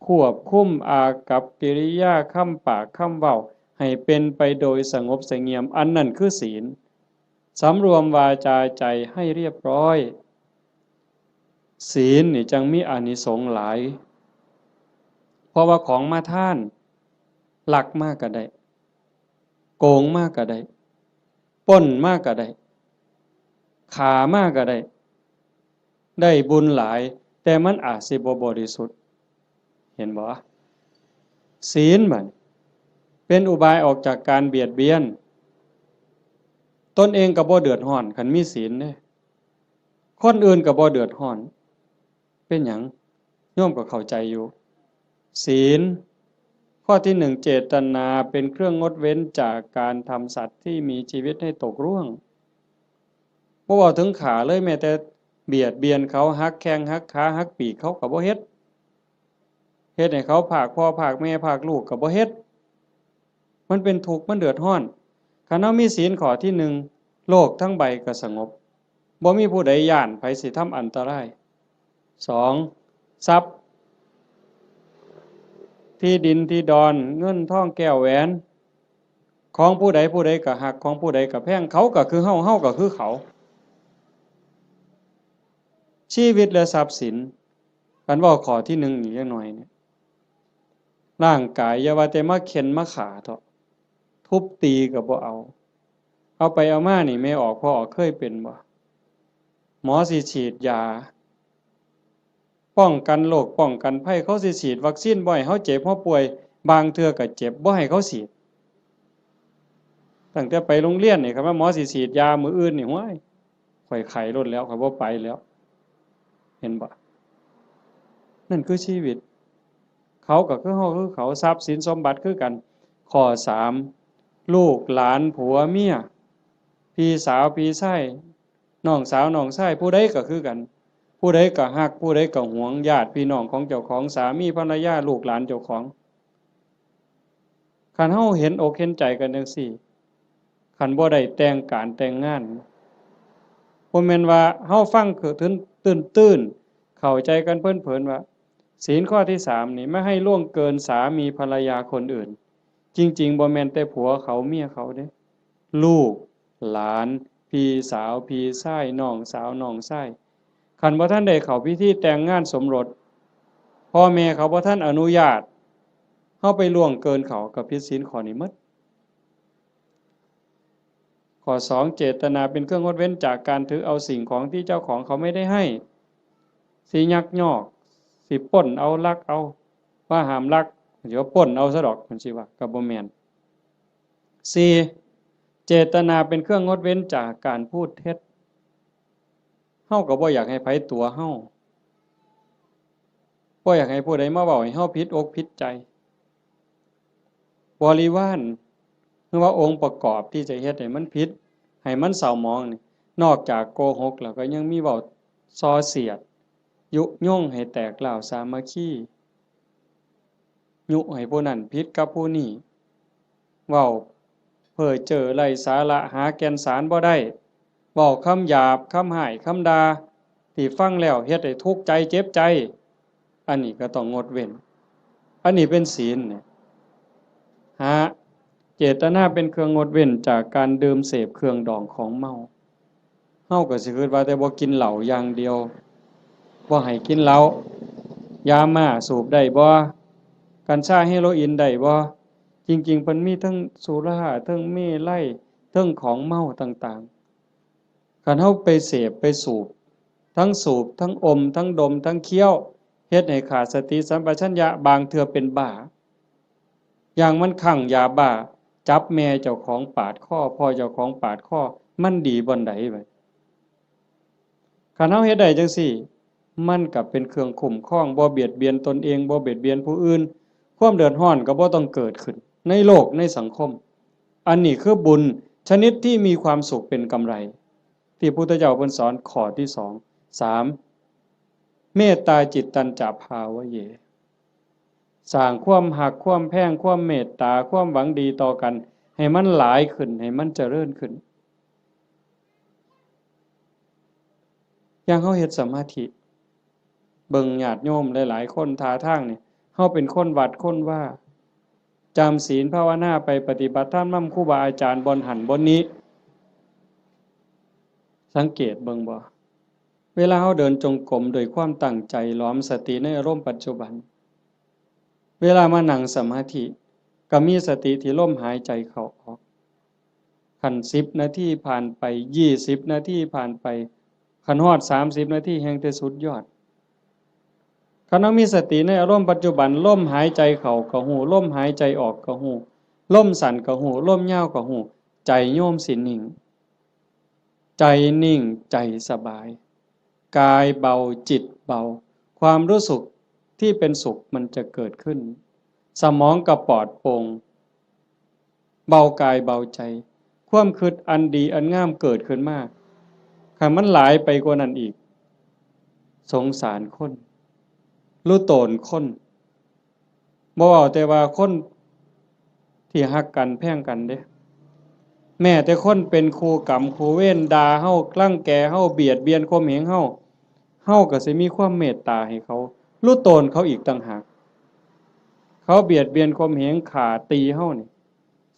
ควบคุมอากัปกิริยา คำปาก คำเว้า ให้เป็นไปโดยสงบเสงี่ยม อันนั้นคือศีล สำรวมวาจาใจให้เรียบร้อย ศีลนี่จั่งมีอานิสงส์หลาย เพราะว่าของมาทาน ลักมาก็ได้ โกงมาก็ได้ ปล้นมาก็ได้ ฆ่ามาก็ได้ ได้บุญหลาย แต่มันอาจสิบ่บริสุทธิ์ เห็นบ่ ศีลบัดเป็นอุบายออกจากการเบียดเบียน ตนเองก็บ่เดือดร้อน คันมีศีลเด้ คนอื่นก็บ่เดือดร้อน เป็นหยัง โยมก็เข้าใจอยู่ ศีล ข้อที่หนึ่ง เจตนาเป็นเครื่องงดเว้นจากการทำสัตว์ที่มีชีวิตให้ตกร่วง บ่เว้าถึงฆ่าเลย แม้แต่เบียดเบียนเขา หักแข้งหักขา หักปีกเขาก็บ่เฮ็ด เฮ็ดให้เขาพรากพ่อพรากแม่พรากลูกก็บ่เฮ็ด มันเป็นทุกข์ มันเดือดร้อน คันเฮามีศีลข้อที่หนึ่ง โลกทั้งใบก็สงบ บ่มีผู้ใดย้านไผสิทำอันตราย สอง ทรัพย์ ที่ดินที่ดอน เงินทองแก้วแหวน ของผู้ใดผู้ใดก็ฮัก ของผู้ใดก็แพง เขาก็คือเฮา เฮาก็คือเขา ชีวิตและทรัพย์สิน คันเว้าข้อที่หนึ่งนี่จักหน่อยเนี่ย ร่างกายอย่าว่าแต่มาเฆ็่นมาฆ่าเถาะ ทุบตีก็บ่เอา เอาไปเอามานี่ แม่ออกพ่อออกเคยเป็นบ่ หมอสิฉีดยา ป้องกันโรคป้องกันภัย เขาสิฉีดวัคซีนบ่ให้เฮาเจ็บเฮาป่วย บางเทื่อก็เจ็บบ่ให้เขาฉีด ตั้งแต่ไปโรงเรียนนี่ คันว่าหมอสิฉีดยามื้ออื่นนี่ ห้วย ข้อยไข้โลดแล้ว ข้อยบ่ไปแล้ว เห็นบ่ นั่นคือชีวิต เขาก็คือเฮาคือเขา ทรัพย์สินสมบัติคือกัน ข้อสาม ลูกหลานผัวเมีย พี่สาวพี่ชาย น้องสาวน้องชาย ผู้ใดก็คือกัน ผู้ใดก็ฮัก ผู้ใดก็หวง ญาติพี่น้องของเจ้าของ สามีภรรยา ลูกหลานเจ้าของ คันเฮาเห็นอกเห็นใจกันจั่งซี้ คันบ่ได้แต่งการแต่งงาน บ่แม่นว่าเฮาฟังคือตื้นๆ เข้าใจกันเพลินๆ ว่า ศีลข้อที่สามนี่ ไม่ให้ล่วงเกินสามีภรรยาคนอื่น จริงๆ บ่แม่นแต่ผัวเขาเมียเขาเด้ ลูก หลาน พี่สาว พี่ชาย น้องสาว น้องชาย คันบ่ทันได้เข้าพิธีแต่งงานสมรส พ่อแม่เขาบ่ทันอนุญาต เฮาไปล่วงเกินเขา ก็ผิดศีลข้อนี้หมด ข้อสอง เจตนาเป็นเครื่องงดเว้นจากการถือเอาสิ่งของที่เจ้าของเขาไม่ได้ให้ สิยักยอก สิปล้นเอา ลักเอา ว่าห้ามลัก สิว่าปล้นเอาซะดอก จั่งซี้ว่า ก็บ่แม่น สี่ เจตนาเป็นเครื่องงดเว้นจากการพูดเท็จ เฮาก็บ่อยากให้ไผตั๋วเฮา บ่อยากให้ผู้ใดมาเว้าให้เฮาผิดอกผิดใจ บริวาร หรือว่าองค์ประกอบที่จะเฮ็ดให้มันผิด ให้มันเศร้าหมองนี่ นอกจากโกหกแล้วก็ยังมีเว้าส่อเสียด ยุยงให้แตกร้าวสามัคคี ยุให้ผู้นั้นผิดกับผู้นี้ เว้าเพ้อเจ้อไร้สาระ หาแก่นสารบ่ได้ เว้าคำหยาบ คำฮ้าย คำด่า ที่ฟังแล้วเฮ็ดให้ทุกข์ใจเจ็บใจ อันนี้ก็ต้องงดเว้น อันนี้เป็นศีลเนี่ย ห้า เจตนาเป็นเครื่องงดเว้นจากการดื่มเสพเครื่องดองของเมา เฮาก็สิคิดว่าแต่บ่กินเหล้าอย่างเดียว บ่ให้กินเหล้า ยาม่าสูบได้บ่ กัญชาเฮโรอีนได้บ่ จริงๆ เพิ่นมีทั้งสุรา ทั้งเมรัย ทั้งของเมาต่างๆ คันเฮาไปเสพไปสูบ ทั้งสูบ ทั้งอม ทั้งดม ทั้งเคี้ยว เฮ็ดให้ขาดสติสัมปชัญญะ บางเทื่อเป็นบ้า อย่างมันคลั่งยาบ้า จับแม่เจ้าของปาดคอ พ่อเจ้าของปาดคอ มันดีบ่อนใดบัด คันเฮาเฮ็ดได้จั่งซี้ มันก็เป็นเครื่องคุ้มครอง บ่เบียดเบียนตนเอง บ่เบียดเบียนผู้อื่น ความเดือดร้อนก็บ่ต้องเกิดขึ้น ในโลก ในสังคม อันนี้คือบุญชนิดที่มีความสุขเป็นกำไร ที่พุทธเจ้าเพิ่นสอนข้อที่สอง สาม เมตตาจิตตัญจะภาวะเย สร้างความฮัก ความแพง ความเมตตา ความหวังดีต่อกัน ให้มันหลายขึ้น ให้มันเจริญขึ้น อย่างเฮาเฮ็ดสมาธิ เบิ่งญาติโยมหลายๆ คนท่าทางนี่ เฮาเป็นคนวัดคนวา จำศีลภาวนาไป ปฏิบัติธรรมนำครูบาอาจารย์บ่อนหั้นบ่อนนี้ สังเกตเบิ่งบ่ เวลาเราเดินจงกรมโดยความตั้งใจ หลอมสติในอารมณ์ปัจจุบัน เวลามานั่งสมาธิ ก็มีสติที่ลมหายใจเข้าออก คันสิบนาทีผ่านไป ยี่สิบนาทีผ่านไป คันฮอดสามสิบนาทีแฮ่งแต่สุดยอด คันเรามีสติในอารมณ์ปัจจุบัน ลมหายใจเข้าก็ฮู้ ลมหายใจออกก็ฮู้ ลมสั้นก็ฮู้ ลมยาวก็ฮู้ ใจโยมสินิ่ง ใจนิ่ง ใจสบาย กายเบา จิตเบา ความรู้สึกที่เป็นสุขมันจะเกิดขึ้น สมองก็ปลอดโปร่ง เบากายเบาใจ ความคิดอันดีอันงามเกิดขึ้นมา คันมันหลายไปกว่านั้นอีก สงสารคน รู้ตนคน บ่เว้าแต่ว่าคนที่ฮักกันแพงกันเด้ แม้แต่คนเป็นคู่กรรมคู่เวร ด่าเฮา รังแกเฮา เบียดเบียนข่มเหงเฮา เฮาก็สิมีความเมตตาให้เขา รู้ตนเขาอีกต่างหาก เขาเบียดเบียนข่มเหง ฆ่าตีเฮานี่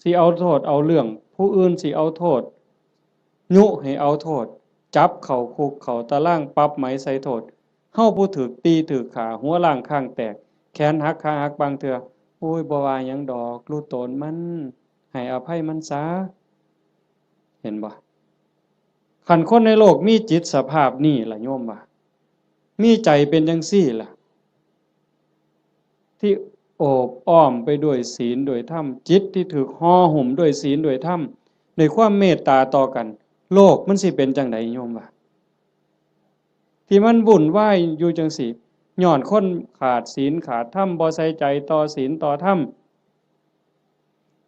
สิเอาโทษเอาเรื่อง ผู้อื่นสิเอาโทษ ยุให้เอาโทษ จับเข้าคุกเข้าตาราง ปรับไหมใส่โทษ เฮาผู้ถูกตีถูกฆ่า หัวล้างคางแตก แขนหักขาหักบางเทื่อ โอ้ย บ่ว่าหยังดอก รู้ตนมัน ให้อภัยมันซะ เห็นบ่ คันคนในโลกมีจิตสภาพนี้ล่ะโยมว่า มีใจเป็นจังซี่ล่ะ ที่โอบอ้อมไปด้วยศีลด้วยธรรม จิตที่ถูกห่อหุ้มด้วยศีลด้วยธรรม ด้วยความเมตตาต่อกัน โลกมันสิเป็นจังใดโยมว่า ที่มันวุ่นวายอยู่จังซี่ ย้อนคนขาดศีลขาดธรรม บ่ใส่ใจต่อศีลต่อธรรม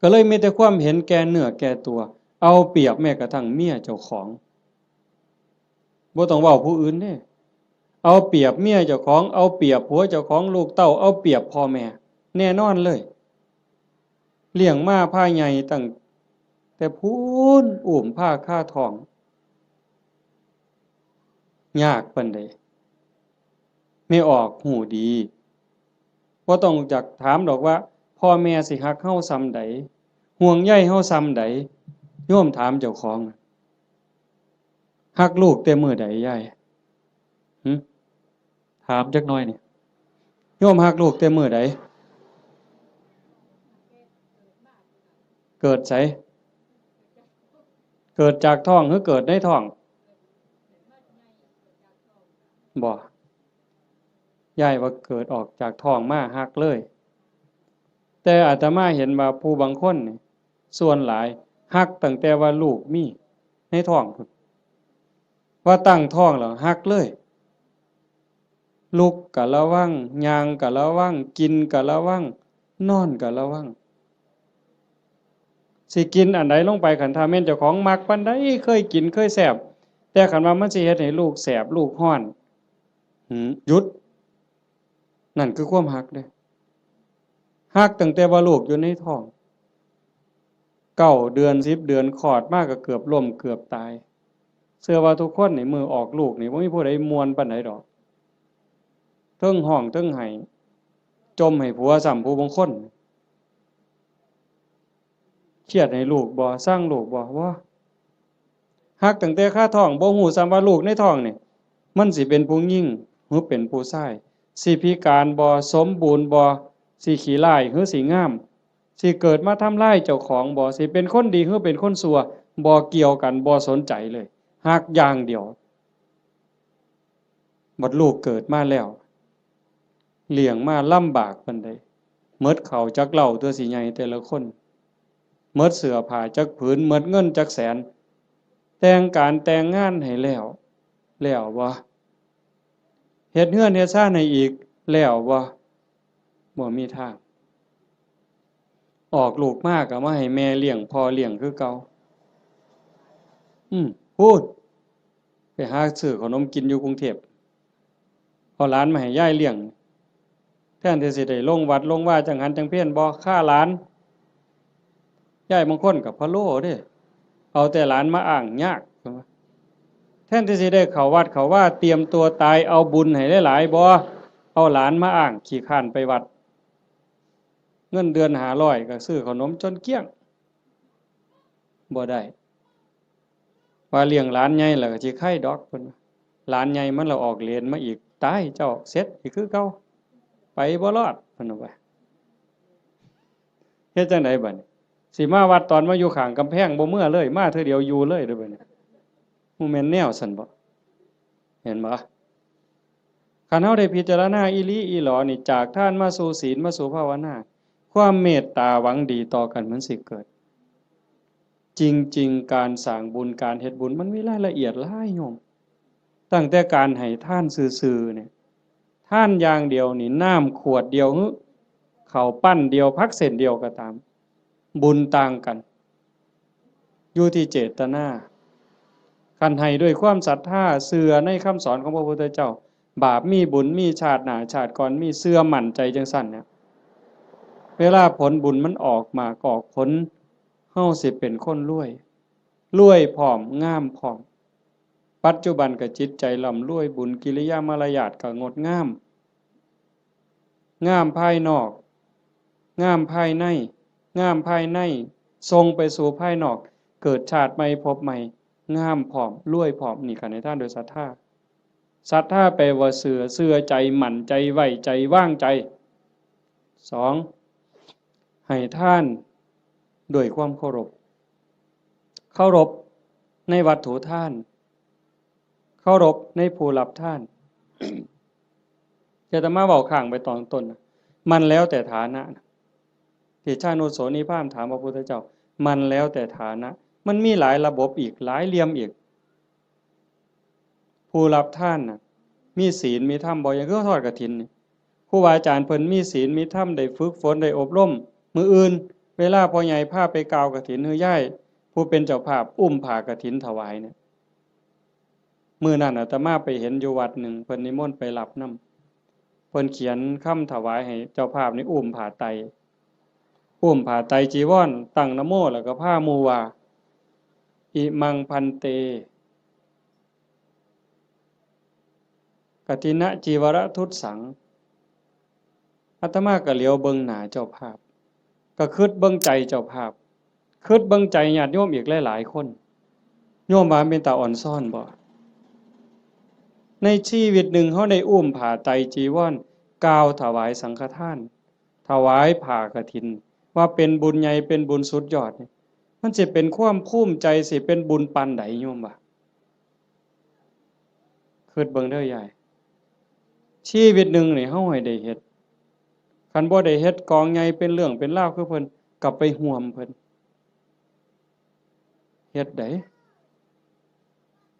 ก็เลยมีแต่ความเห็นแก่เนื้อแก่ตัว เอาเปรียบแม้กระทั่งเมียเจ้าของ บ่ต้องเว้าผู้อื่นเด้ เอาเปรียบเมียเจ้าของ เอาเปรียบผัวเจ้าของ ลูกเต้า เอาเปรียบพ่อแม่ แน่นอนเลย เลี้ยงมาพาใหญ่ตั้งแต่พู้น อุ้มพาคาท้อง ยากปานใด แม่ออกฮู้ดี บ่ต้องอยากถามดอกว่า พ่อแม่สิฮักเฮาส่ำใด ห่วงใยเฮาส่ำใด โยมถามเจ้าของ ฮักลูกแต่มื้อใดยาย หึ ถามจักหน่อยนี่ โยมฮักลูกแต่มื้อใด เกิดไส เกิดจากท้องหรือเกิดในท้อง บ่ ยายว่าเกิดออกจากท้องมาฮักเลย แต่อาตมาเห็นว่าผู้บางคนนี่ ส่วนหลายฮักตั้งแต่ว่าลูกมีในท้องพุ้น ว่าตั้งท้องแล้วฮักเลย ลุกก็ระวัง ย่างก็ระวัง กินก็ระวัง นอนก็ระวัง สิกินอันใดลงไป คันถ้าแม่นเจ้าของมักปานใด เคยกินเคยแซ่บ แต่คันว่ามันสิเฮ็ดให้ลูกแสบลูกร้อน หืม หยุด นั่นคือความฮักเด้ ฮักตั้งแต่ว่าลูกอยู่ในท้อง เก้าเดือน สิบเดือน คลอดมาก็เกือบล้มเกือบตาย เชื่อว่าทุกคนนี่มื้อออกลูกนี่บ่มีผู้ใดม่วนปานใดดอก เทิงฮ้องเทิงไห้ จ่มให้ผัวซ้ำผู้บางคน เครียดให้ลูกบ่ ซังลูกบ่ บ่ ฮักตั้งแต่คาท้อง บ่ฮู้ซ้ำว่าลูกในท้องนี่ มันสิเป็นผู้หญิงหรือเป็นผู้ชาย สิพิการบ่ สมบูรณ์บ่ สิขี้ร้ายหรือสิงาม สิเกิดมาทำลายเจ้าของบ่ สิเป็นคนดีหรือเป็นคนชั่ว บ่เกี่ยวกัน บ่สนใจเลย ฮักอย่างเดียว บัดลูกเกิดมาแล้ว เลี้ยงมาลำบากปานใด หมดข้าวจักเล่าตัวสิใหญ่แต่ละคน หมดเสื้อผ้าจักผืน หมดเงินจักแสน แต่งการแต่งงานให้แล้ว แล้วบ่ เฮ็ดเฮือนเฮ็ดซานให้อีก แล้วบ่ บ่มีทาง ออกลูกมาก็มาให้แม่เลี้ยงพ่อเลี้ยงคือเก่า อืม พู้น ไปหาซื้อขนมกินอยู่กรุงเทพฯ เอาหลานมาให้ยายเลี้ยง แทนที่สิได้ลงวัดลงวาจังหันจังเพลบ่ ฆ่าหลาน ยายบางคนก็พะโล้เด้ เอาแต่หลานมาอ้างยาก แทนที่สิได้เข้าวัดเข้าวา เตรียมตัวตาย เอาบุญให้หลายๆ บ่ เอาหลานมาอ้าง ขี้คร้านไปวัด เงินเดือนห้าร้อยก็ซื้อขนมจนเกลี้ยง บ่ได้ ว่าเลี้ยงหลานใหญ่แล้วก็สิไคดอกเพิ่นว่า หลานใหญ่มันละออกเลนมาอีก ตายเจ้า เสร็จอีกคือเก่า ไปบ่รอดเพิ่นว่า เฮ็ดจั่งใดบัดนี้ สิมาวัดตอนมาอยู่ข้างกำแพงบ่เมือเลย มาเทื่อเดียวอยู่เลยเด้อบัดนี้ บ่แม่นแนวซั่นบ่ เห็นบ่ คันเฮาได้พิจารณาอีหลีอีหลอนี่ จากทานมาสู่ศีลมาสู่ภาวนา ความเมตตาหวังดีต่อกันมันสิเกิด จริงๆ การสร้างบุญการเฮ็ดบุญมันมีรายละเอียดหลายโยม ตั้งแต่การให้ทานซื่อๆ เนี่ย ทานอย่างเดียวนี่ น้ำขวดเดียวหรือข้าวปั้นเดียว ผักเส้นเดียวก็ตาม บุญต่างกัน อยู่ที่เจตนา คันให้ด้วยความศรัทธา เชื่อในคำสอนของพระพุทธเจ้า บาปมีบุญมี ชาติหน้าชาติก่อนมี เชื่อมั่นใจจั่งซั่นเนี่ย เวลาผลบุญมันออกหมากออกผล เฮาสิเป็นคนรวย รวยพร้อม งามพร้อม ปัจจุบันก็จิตใจร่ำรวย บุญกิริยามารยาทก็งดงาม งามภายนอก งามภายใน งามภายใน ส่งไปสู่ภายนอก เกิดชาติใหม่ภพใหม่ งามพร้อม รวยพร้อม นี่คันให้ทานโดยศรัทธา ศรัทธาแปลว่าเชื่อ เชื่อใจ มั่นใจ ไว้ใจ วางใจ สอง ให้ทานด้วยความเคารพ เคารพในวัตถุทาน เคารพในผู้รับทาน อาตมาเว้าค้างไปตอนต้นนะ มันแล้วแต่ฐานะนะ ที่ชานุโสนีพราหมณ์ถามพระพุทธเจ้า มันแล้วแต่ฐานะ มันมีหลายระบบอีก หลายเหลี่ยมอีก ผู้รับทานน่ะ มีศีลมีธรรมบ่ อย่างคือทอดกฐินนี่ ครูบาอาจารย์เพิ่นมีศีลมีธรรม ได้ฝึกฝน ได้อบรม มื้ออื่น เวลาพ่อใหญ่พาไปกล่าวกฐิน หรือยายผู้เป็นเจ้าภาพอุ้มผ้ากฐินถวายเนี่ย มื้อนั้นอาตมาไปเห็นอยู่วัดหนึ่ง เพิ่นนิมนต์ไปรับนำ เพิ่นเขียนคำถวายให้เจ้าภาพนี่อุ้มผ้าไตร อุ้มผ้าไตรจีวร ตั้งนะโม แล้วก็พาหมู่ว่า อิมัง ภันเต กฐินจีวรทุสสัง อาตมาก็เหลียวเบิ่งหน้าเจ้าภาพ ก็คิดเบิ่งใจเจ้าภาพ คิดเบิ่งใจญาติโยมอีกหลายๆ คน โยมว่าเป็นตาอ่อนซ้อนบ่ ในชีวิตหนึ่งเฮาได้อุ้มผ้าไตรจีวร กล่าวถวายสังฆทาน ถวายผ้ากฐิน ว่าเป็นบุญใหญ่ เป็นบุญสุดยอดนี่ มันสิเป็นความภูมิใจ สิเป็นบุญปานใด โยมว่า คิดเบิ่งเด้อยาย ชีวิตหนึ่งนี่เฮาให้ได้เฮ็ด คันบ่ได้เฮ็ดกองใหญ่เป็นเรื่องเป็นราวคือเพิ่น ก็ไปห่วมเพิ่น เฮ็ดได้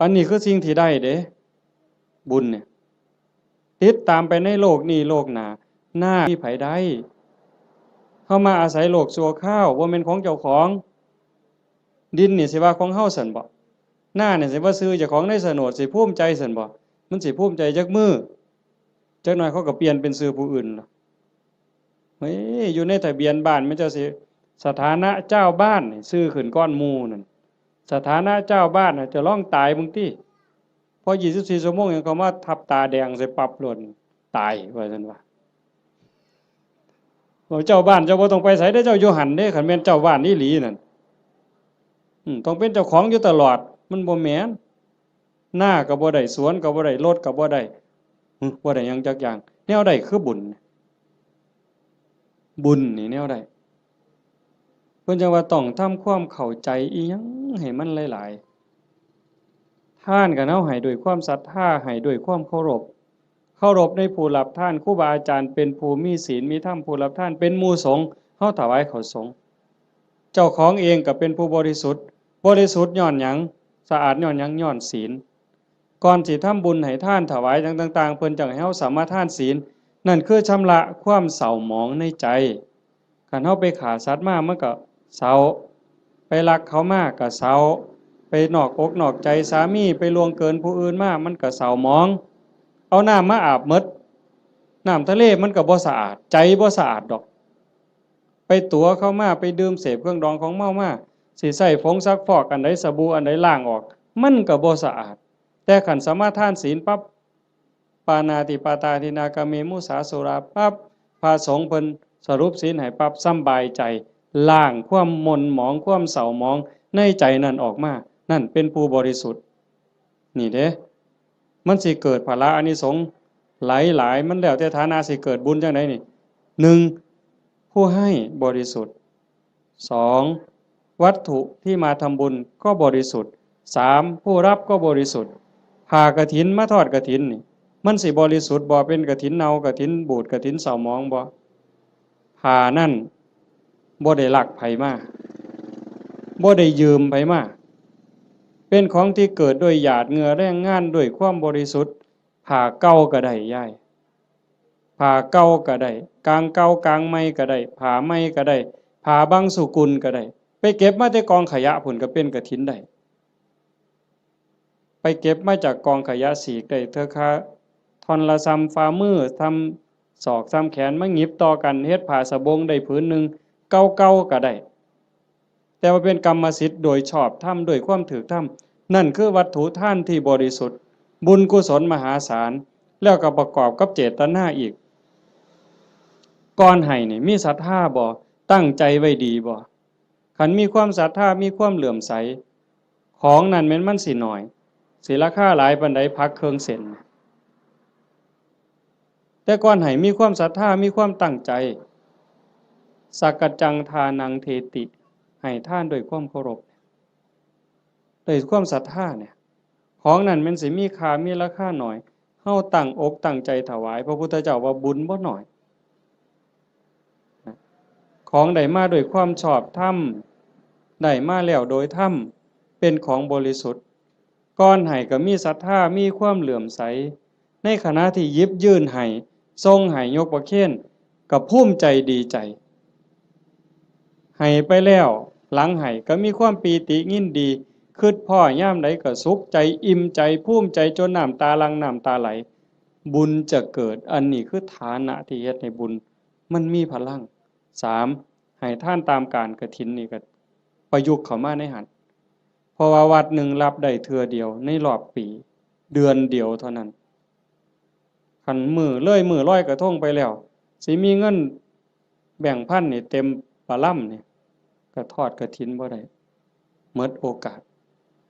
อันนี้คือสิ่งที่ได้เด้ บุญเนี่ย ติดตามไปในโลกนี้โลกหน้า นามีไผได้ เฮามาอาศัยโลกชั่วคราว บ่แม่นของเจ้าของ ดินนี่สิว่าของเฮาซั่นบ่ นานี่สิว่าชื่อเจ้าของในโฉนด สิภูมิใจซั่นบ่ มันสิภูมิใจจักมื้อ จักหน่อยเขาก็เปลี่ยนเป็นชื่อผู้อื่นล่ะ เฮ้ย อยู่ในทะเบียนบ้านมันเจ้าสิ สถานะเจ้าบ้านนี่ชื่อขึ้นก่อนหมู่นั่น สถานะเจ้าบ้านน่ะ เจ้าลองตายเบิ่งติ พอยี่สิบสี่ชั่วโมงหยังเขามาทับตาแดงใส่ปั๊บโลด ตายว่าซั่นว่า เจ้าบ้านเจ้าบ่ต้องไปไสเด้อ เจ้าอยู่หั่นเด้ คันแม่นเจ้าบ้านอีหลีนั่น อืม ต้องเป็นเจ้าของอยู่ตลอด มันบ่แม่น นาก็บ่ได้ สวนก็บ่ได้ รถก็บ่ได้ หึ บ่ได้หยังจักอย่าง แนวใดคือบุญ บุญนี่แนวใด เพิ่นจั่งว่าต้องทำความเข้าใจอีหยังให้มันหลายๆ ทานก็เฮาให้ด้วยความศรัทธา ให้ด้วยความเคารพ เคารพในผู้รับทาน ครูบาอาจารย์เป็นผู้มีศีลมีธรรม ผู้รับทานเป็นหมู่สงฆ์ เฮาถวายข้าวสงฆ์ เจ้าของเองก็เป็นผู้บริสุทธิ์ บริสุทธิ์ย้อนหยัง สะอาดย้อนหยัง ย้อนศีล ก่อนสิทำบุญให้ทานถวายหยังต่างๆ เพิ่นจั่งให้เฮาสมาทานศีล นั่นคือชำระความเศร้าหมองในใจ คันเฮาไปฆ่าสัตว์มามันก็เศร้า ไปลักเขามาก็เศร้า ไปนอกอกนอกใจสามี ไปล่วงเกินผู้อื่นมา มันก็เศร้าหมอง เอาน้ำมาอาบหมด น้ำทะเลมันก็บ่สะอาด ใจบ่สะอาดดอก ไปตั๋วเขามา ไปดื่มเสพเครื่องดองของเมามา สิใช้ผงซักฟอกอันใด สบู่อันใดล้างออก มันก็บ่สะอาด แต่คันสมาทานศีลปั๊บ ปาณาติปาตาทินนา กาเม มุสา สุรา ปั๊บ พระสงฆ์เพิ่นสรุปศีลให้ปั๊บ สำบายใจ ล้างความหม่นหมอง ความเศร้าหมองในใจนั่นออกมา นั่นเป็นผู้บริสุทธิ์ นี่เด้ มันสิเกิดผละอานิสงส์หลายๆ มันแล้วแต่ฐานะสิเกิดบุญจังใดนี่ หนึ่ง ผู้ให้บริสุทธิ์ สอง วัตถุที่มาทำบุญก็บริสุทธิ์ สาม ผู้รับก็บริสุทธิ์ ผ้ากฐินมาทอดกฐินนี่ มันสิบริสุทธิ์บ่ เป็นกฐินเน่ากฐินบูดกฐินเศร้าหมองบ่ ผ้านั่นบ่ได้ลักไผมา บ่ได้ยืมไผมา เป็นของที่เกิดด้วยหยาดเหงื่อแรงงานด้วยความบริสุทธิ์ ผ้าเก่าก็ได้ยาย ผ้าเก่าก็ได้ กางเก่ากางใหม่ก็ได้ ผ้าใหม่ก็ได้ ผ้าบางสุกุลก็ได้ ไปเก็บมาแต่กองขยะพุ้นก็เป็นกฐินได้ ไปเก็บมาจากกองขยะ สีกได้เทื่อคาท่อนละส่ำฝ่ามือ ส่ำศอก ส่ำแขน มาหยิบต่อกันเฮ็ดผ้าสบงได้ผืนหนึ่ง เก่าๆก็ได้ แต่ว่าเป็นกรรมสิทธิ์โดยชอบธรรม ด้วยความถูกธรรม นั่นคือวัตถุทานที่บริสุทธิ์ บุญกุศลมหาศาล แล้วก็ประกอบกับเจตนาอีก ก่อนให้นี่มีศรัทธาบ่ ตั้งใจไว้ดีบ่ คันมีความศรัทธา มีความเลื่อมใส ของนั่นแม่นมันสิน้อย สิราคาหลายปานใด ผักเครื่องเส้น แต่ก่อนให้มีความศรัทธา มีความตั้งใจ สักกัจจังทานังเทติ ให้ทานด้วยความเคารพ ด้วยความศรัทธาเนี่ย ของนั่นแม่นสิมีค่า มีราคาน้อย เฮาตั้งอกตั้งใจถวาย พระพุทธเจ้าว่าบุญบ่น้อย ของได้มาด้วยความชอบธรรม ได้มาแล้วโดยธรรม เป็นของบริสุทธิ์ ก่อนให้ก็มีศรัทธา มีความเลื่อมใส ในขณะที่หยิบยื่นให้ ส่งให้ ยกประเคน ก็ภูมิใจดีใจ ให้ไปแล้ว หลังให้ก็มีความปีติยินดี คิดพ้อยามใดก็สุขใจ อิ่มใจ ภูมิใจ จนน้ำตาหลั่ง น้ำตาไหล บุญจะเกิด อันนี้คือฐานะที่เฮ็ดให้บุญมันมีพลัง สาม ให้ทานตามกาลกฐินนี่ก็ประยุกต์เข้ามาในหั้น เพราะว่าวัดหนึ่งรับได้เทื่อเดียวในรอบปี เดือนเดียวเท่านั้น คันมื้อเลยมื้อลอยกระทงไปแล้ว สิมีเงินแบงค์พันนี่เต็มปะลำนี่ ก็ทอดกฐินบ่ได้ หมดโอกาส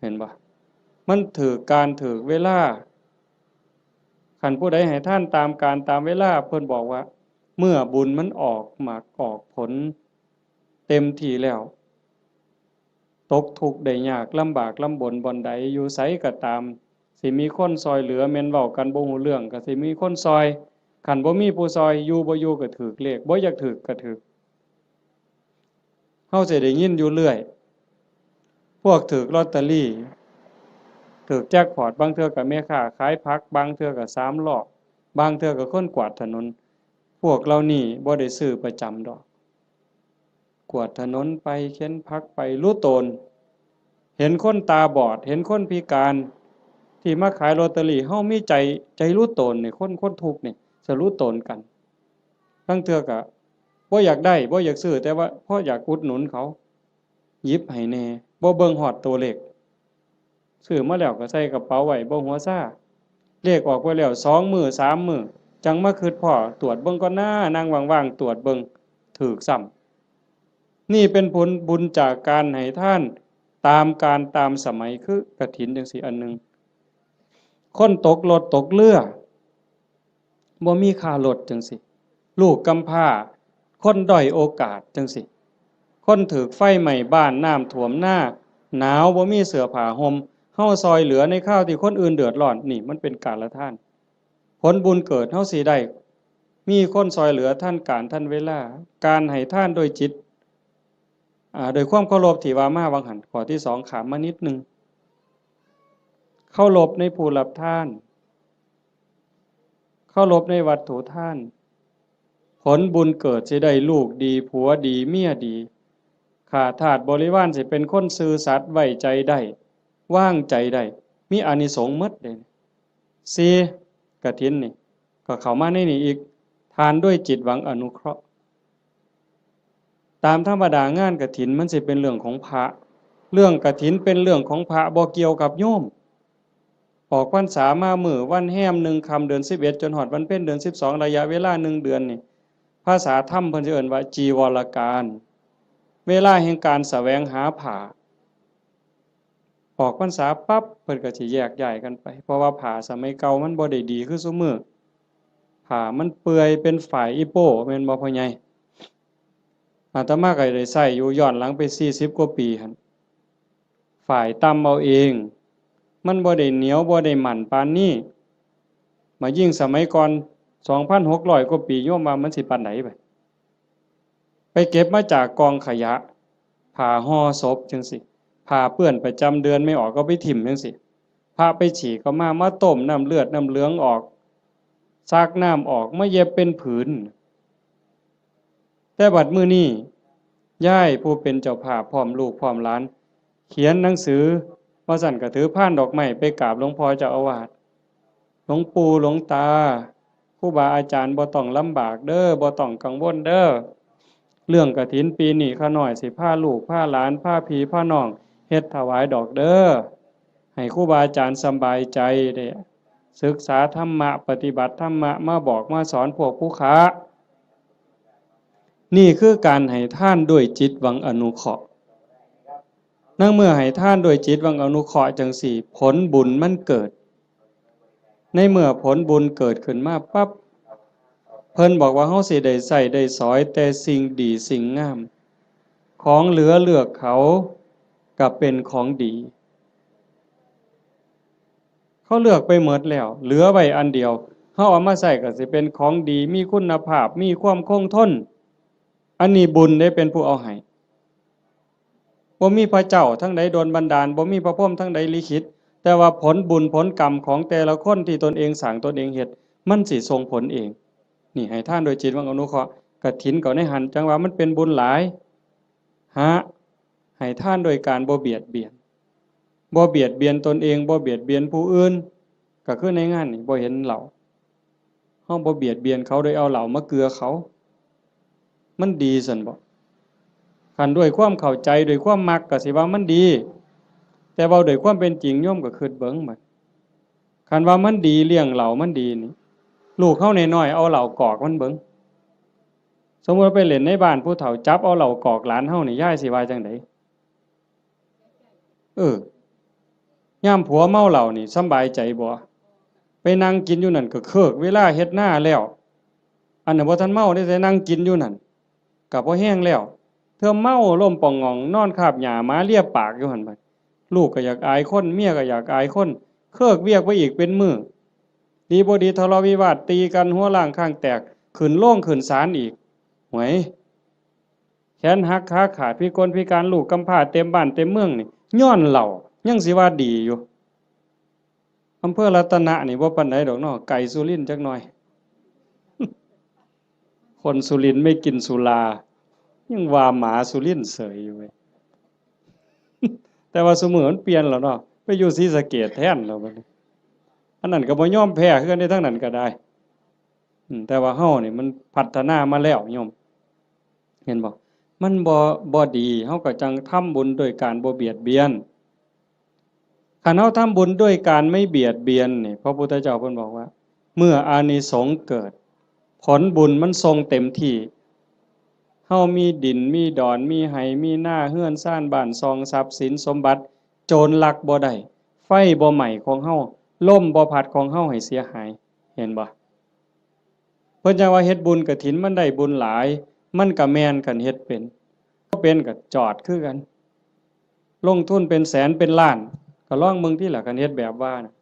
เห็นบ่ มันถืกกาลถืกเวลา คันผู้ใดให้ทานตามกาลตามเวลา เพิ่นบอกว่า เมื่อบุญมันออกหมากออกผลเต็มที่แล้ว ตกทุกข์ได้ยาก ลำบากลำบนบ่อนใด อยู่ไสก็ตาม สิมีคนซ่อยเหลือ แม่นเว้ากันบ่ฮู้เรื่อง ก็สิมีคนซ่อย คันบ่มีผู้ซ่อย อยู่บ่อยู่ก็ถืกเลข บ่อยากถืกก็ถืก เฮาสิได้ยินอยู่เรื่อย พวกถืกลอตเตอรี่ ถืกแจ็คพอต บางเทื่อก็แม่ค้าขายผัก บางเทื่อก็สามล้อ บางเทื่อก็คนกวาดถนน พวกเหล่านี้บ่ได้ซื้อประจำดอก กวาดถนนไป เข็นผักไป หลู่ตน เห็นคนตาบอด เห็นคนพิการ ที่มาขายลอตเตอรี่ เฮามีใจ ใจหลู่ตนนี่ คน คนทุกข์นี่ สิหลู่ตนกัน ลางเทื่อก็บ่อยากได้ บ่อยากซื้อ แต่ว่าพออยากอุดหนุนเขา หยิบให้แหน่ บ่เบิ่งฮอดตัวเลข ซื้อมาแล้วก็ใส่กระเป๋าไว้ บ่หัวซา เลขออกไปแล้วสองมื้อสามมื้อ จั่งมาคิดพ้อ ตรวจเบิ่งก่อนนะ นั่งว่างๆ ตรวจเบิ่ง ถืกซ้ำ นี่เป็นผลบุญจากการให้ทานตามกาลตามสมัย คือกฐินจั่งซี้อันหนึ่ง คนตกรถตกเรือ บ่มีค่ารถจั่งซี้ ลูกกำพร้า คนด้อยโอกาสจั่งซี้ คนถืกไฟไหม้บ้าน น้ำท่วมนา หนาว บ่มีเสื้อผ้าห่ม เฮาซ่อยเหลือในคราวที่คนอื่นเดือดร้อน นี่มันเป็นกาลทาน ผลบุญเกิดเฮาสิได้ มีคนซ่อยเหลือทันกาลทันเวลา การให้ทานโดยจิต อ่า โดยความเคารพที่ว่ามาว่าหั้น ข้อที่สองข้ามมานิดหนึ่ง เคารพในผู้รับทาน เคารพในวัตถุทาน ผลบุญเกิดสิได้ลูกดี ผัวดี เมียดี ข้าทาสบริวารสิเป็นคนซื่อสัตย์ ไว้ใจได้ วางใจได้ มีอานิสงส์หมดเลย สี่ กฐินนี่ ก็เข้ามาในนี่อีก ทานด้วยจิตหวังอนุเคราะห์ ตามธรรมดางานกฐินมันสิเป็นเรื่องของพระ เรื่องกฐินเป็นเรื่องของพระ บ่เกี่ยวกับโยม ออกพรรษามามื้อวันแฮมหนึ่งค่ำเดือนสิบเอ็ด จนฮอดวันเพ็ญเดือนสิบสอง ระยะเวลาหนึ่งเดือนนี่ ภาษาธรรมเพิ่นสิเอิ้นว่าจีวรกาล เวลาแห่งการแสวงหาผ้า ออกพรรษาปั๊บเพิ่นก็สิแยกย้ายกันไป เพราะว่าผ้าสมัยเก่ามันบ่ได้ดีคือซุมื้อ ผ้ามันเปื่อยเป็นฝ้ายอีโป้ แม่นบ่พ่อใหญ่? อาตมาก็ได้ใช้อยู่ย้อนหลังไปสี่สิบกว่าปีหั่น ฝ้ายตำเอาเอง มันบ่ได้เหนียวบ่ได้มั่นปานนี้ มายิ่งสมัยก่อน สองพันหกร้อยกว่าปี โยมว่ามันสิปานใดบัด ไปเก็บมาจากกองขยะ ผ้าห่อศพจั่งซี้ ผ้าเปื้อนประจำเดือนไม่ออกก็ไปถิ่มจั่งซี้ พระไปฉี่ก็มา มาต้มน้ำเลือดน้ำเหลืองออก ซักน้ำออก มาเย็บเป็นผืน แต่บัดมื้อนี้ ยายผู้เป็นเจ้าภาพพร้อมลูกพร้อมหลาน เขียนหนังสือ ว่าซั่นก็ถือพานดอกไม้ไปกราบหลวงพ่อเจ้าอาวาส หลวงปู่หลวงตา ครูบาอาจารย์บ่ต้องลำบากเด้อ บ่ต้องกังวลเด้อ เรื่องกฐินปีนี้ข้าน้อยสิพาลูกพาหลานพาพี่พาน้องเฮ็ดถวายดอกเด้อ ให้ครูบาอาจารย์สำบายใจ ได้ศึกษาธรรมะ ปฏิบัติธรรมะ มาบอกมาสอนพวกผู้ค้า นี่คือการให้ทานด้วยจิตหวังอนุเคราะห์ ในเมื่อให้ทานด้วยจิตหวังอนุเคราะห์จั่งซี้ ผลบุญมันเกิด ในเมื่อผลบุญเกิดขึ้นมาปั๊บ เพิ่นบอกว่าเฮาสิได้ใช้ได้สอยแต่สิ่งดีสิ่งงาม ของเหลือเลือกเขาก็เป็นของดี เขาเลือกไปหมดแล้ว เหลือไว้อันเดียว เฮาเอามาใช้ก็สิเป็นของดี มีคุณภาพ มีความคงทน อันนี้บุญเด้เป็นผู้เอาให้ บ่มีพระเจ้าทางใดดลบันดาล บ่มีพระพรหมทางใดลิขิต แต่ว่าผลบุญผลกรรมของแต่ละคนที่ตนเองสร้างตนเองเฮ็ด มันสิส่งผลเอง นี่ให้ทานโดยจิตหวังอนุเคราะห์ กฐินก็ในหั่น จั่งว่ามันเป็นบุญหลาย หา ให้ทานโดยการบ่เบียดเบียน บ่เบียดเบียนตนเอง บ่เบียดเบียนผู้อื่น ก็คือในงานนี่บ่เห็นเหล้า เฮาบ่เบียดเบียนเขาโดยเอาเหล้ามาเกือเขา มันดีซั่นบ่ คันด้วยความเข้าใจ ด้วยความมักก็สิว่ามันดี แต่เว้าด้วยความเป็นจริง โยมก็คิดเบิ่งบัด คันว่ามันดี เลี้ยงเหล้ามันดีนี่ ลูกเฮาน้อยๆ เอาเหล้ากอกมันเบิ่ง สมมุติว่าไปเล่นในบ้านผู้เฒ่า จับเอาเหล้ากอกหลานเฮานี่ ยายสิว่าจั่งใด? เออ ยามผัวเมาเหล้านี่สำบายใจบ่? ไปนั่งกินอยู่นั่นก็เคิกเวลาเฮ็ดนาแล้ว อันนั้นบ่ทันเมาเด้ แต่นั่งกินอยู่นั่น ก็พอแฮงแล้ว เทื่อเมาล้มป่องหง่อง นอนคาบหญ้าหมาเลียปากอยู่หั่นบัด ลูกก็อยากอายคน เมียก็อยากอายคน เคิกเวียกไปอีกเป็นมื้อ ดีบ่ดีทะเลาะวิวาทตีกัน หัวล้างข้างแตก ขึ้นโรงขึ้นศาลอีก หวย แขนหักขาขาด พิกลพิการ ลูกกำพร้าเต็มบ้านเต็มเมืองนี่ ย้อนเหล้า ยังสิว่าดีอยู่ อำเภอรัตนะนี่บ่ปานใดดอกเนาะ ไกลสุรินทร์จักหน่อย คนสุรินทร์ไม่กินสุรา ยังว่าหมาสุรินทร์เสยอยู่เว้ย แต่ว่าซุมื้อมันเปลี่ยนแล้วเนาะ ไปอยู่ศรีสะเกษแทนแล้วบัดนี้ อันนั้นก็บ่ยอมแพ้คือกันเด้ ทางนั้นก็ได้ อืม แต่ว่าเฮานี่มันพัฒนามาแล้วโยม เห็นบ่ มันบ่ บ่ดี เฮาก็จั่งทำบุญโดยการบ่เบียดเบียน คันเฮาทำบุญด้วยการไม่เบียดเบียนนี่ พระพุทธเจ้าเพิ่นบอกว่า เมื่ออานิสงส์เกิด ผลบุญมันส่งเต็มที่ เฮามีดิน มีดอน มีไฮ่ มีนา เฮือนซาน บ้านช่อง ทรัพย์สินสมบัติ โจรลักบ่ได้ ไฟบ่ไหม้ของเฮา ลมบ่พัดของเฮาให้เสียหาย เห็นบ่ เพิ่นจั่งว่าเฮ็ดบุญกฐินมันได้บุญหลาย มันก็แม่นคันเฮ็ดเป็น บ่เป็นก็จอดคือกัน ลงทุนเป็นแสนเป็นล้าน ก็ลองเบิ่งติล่ะ คันเฮ็ดแบบว่าน่ะ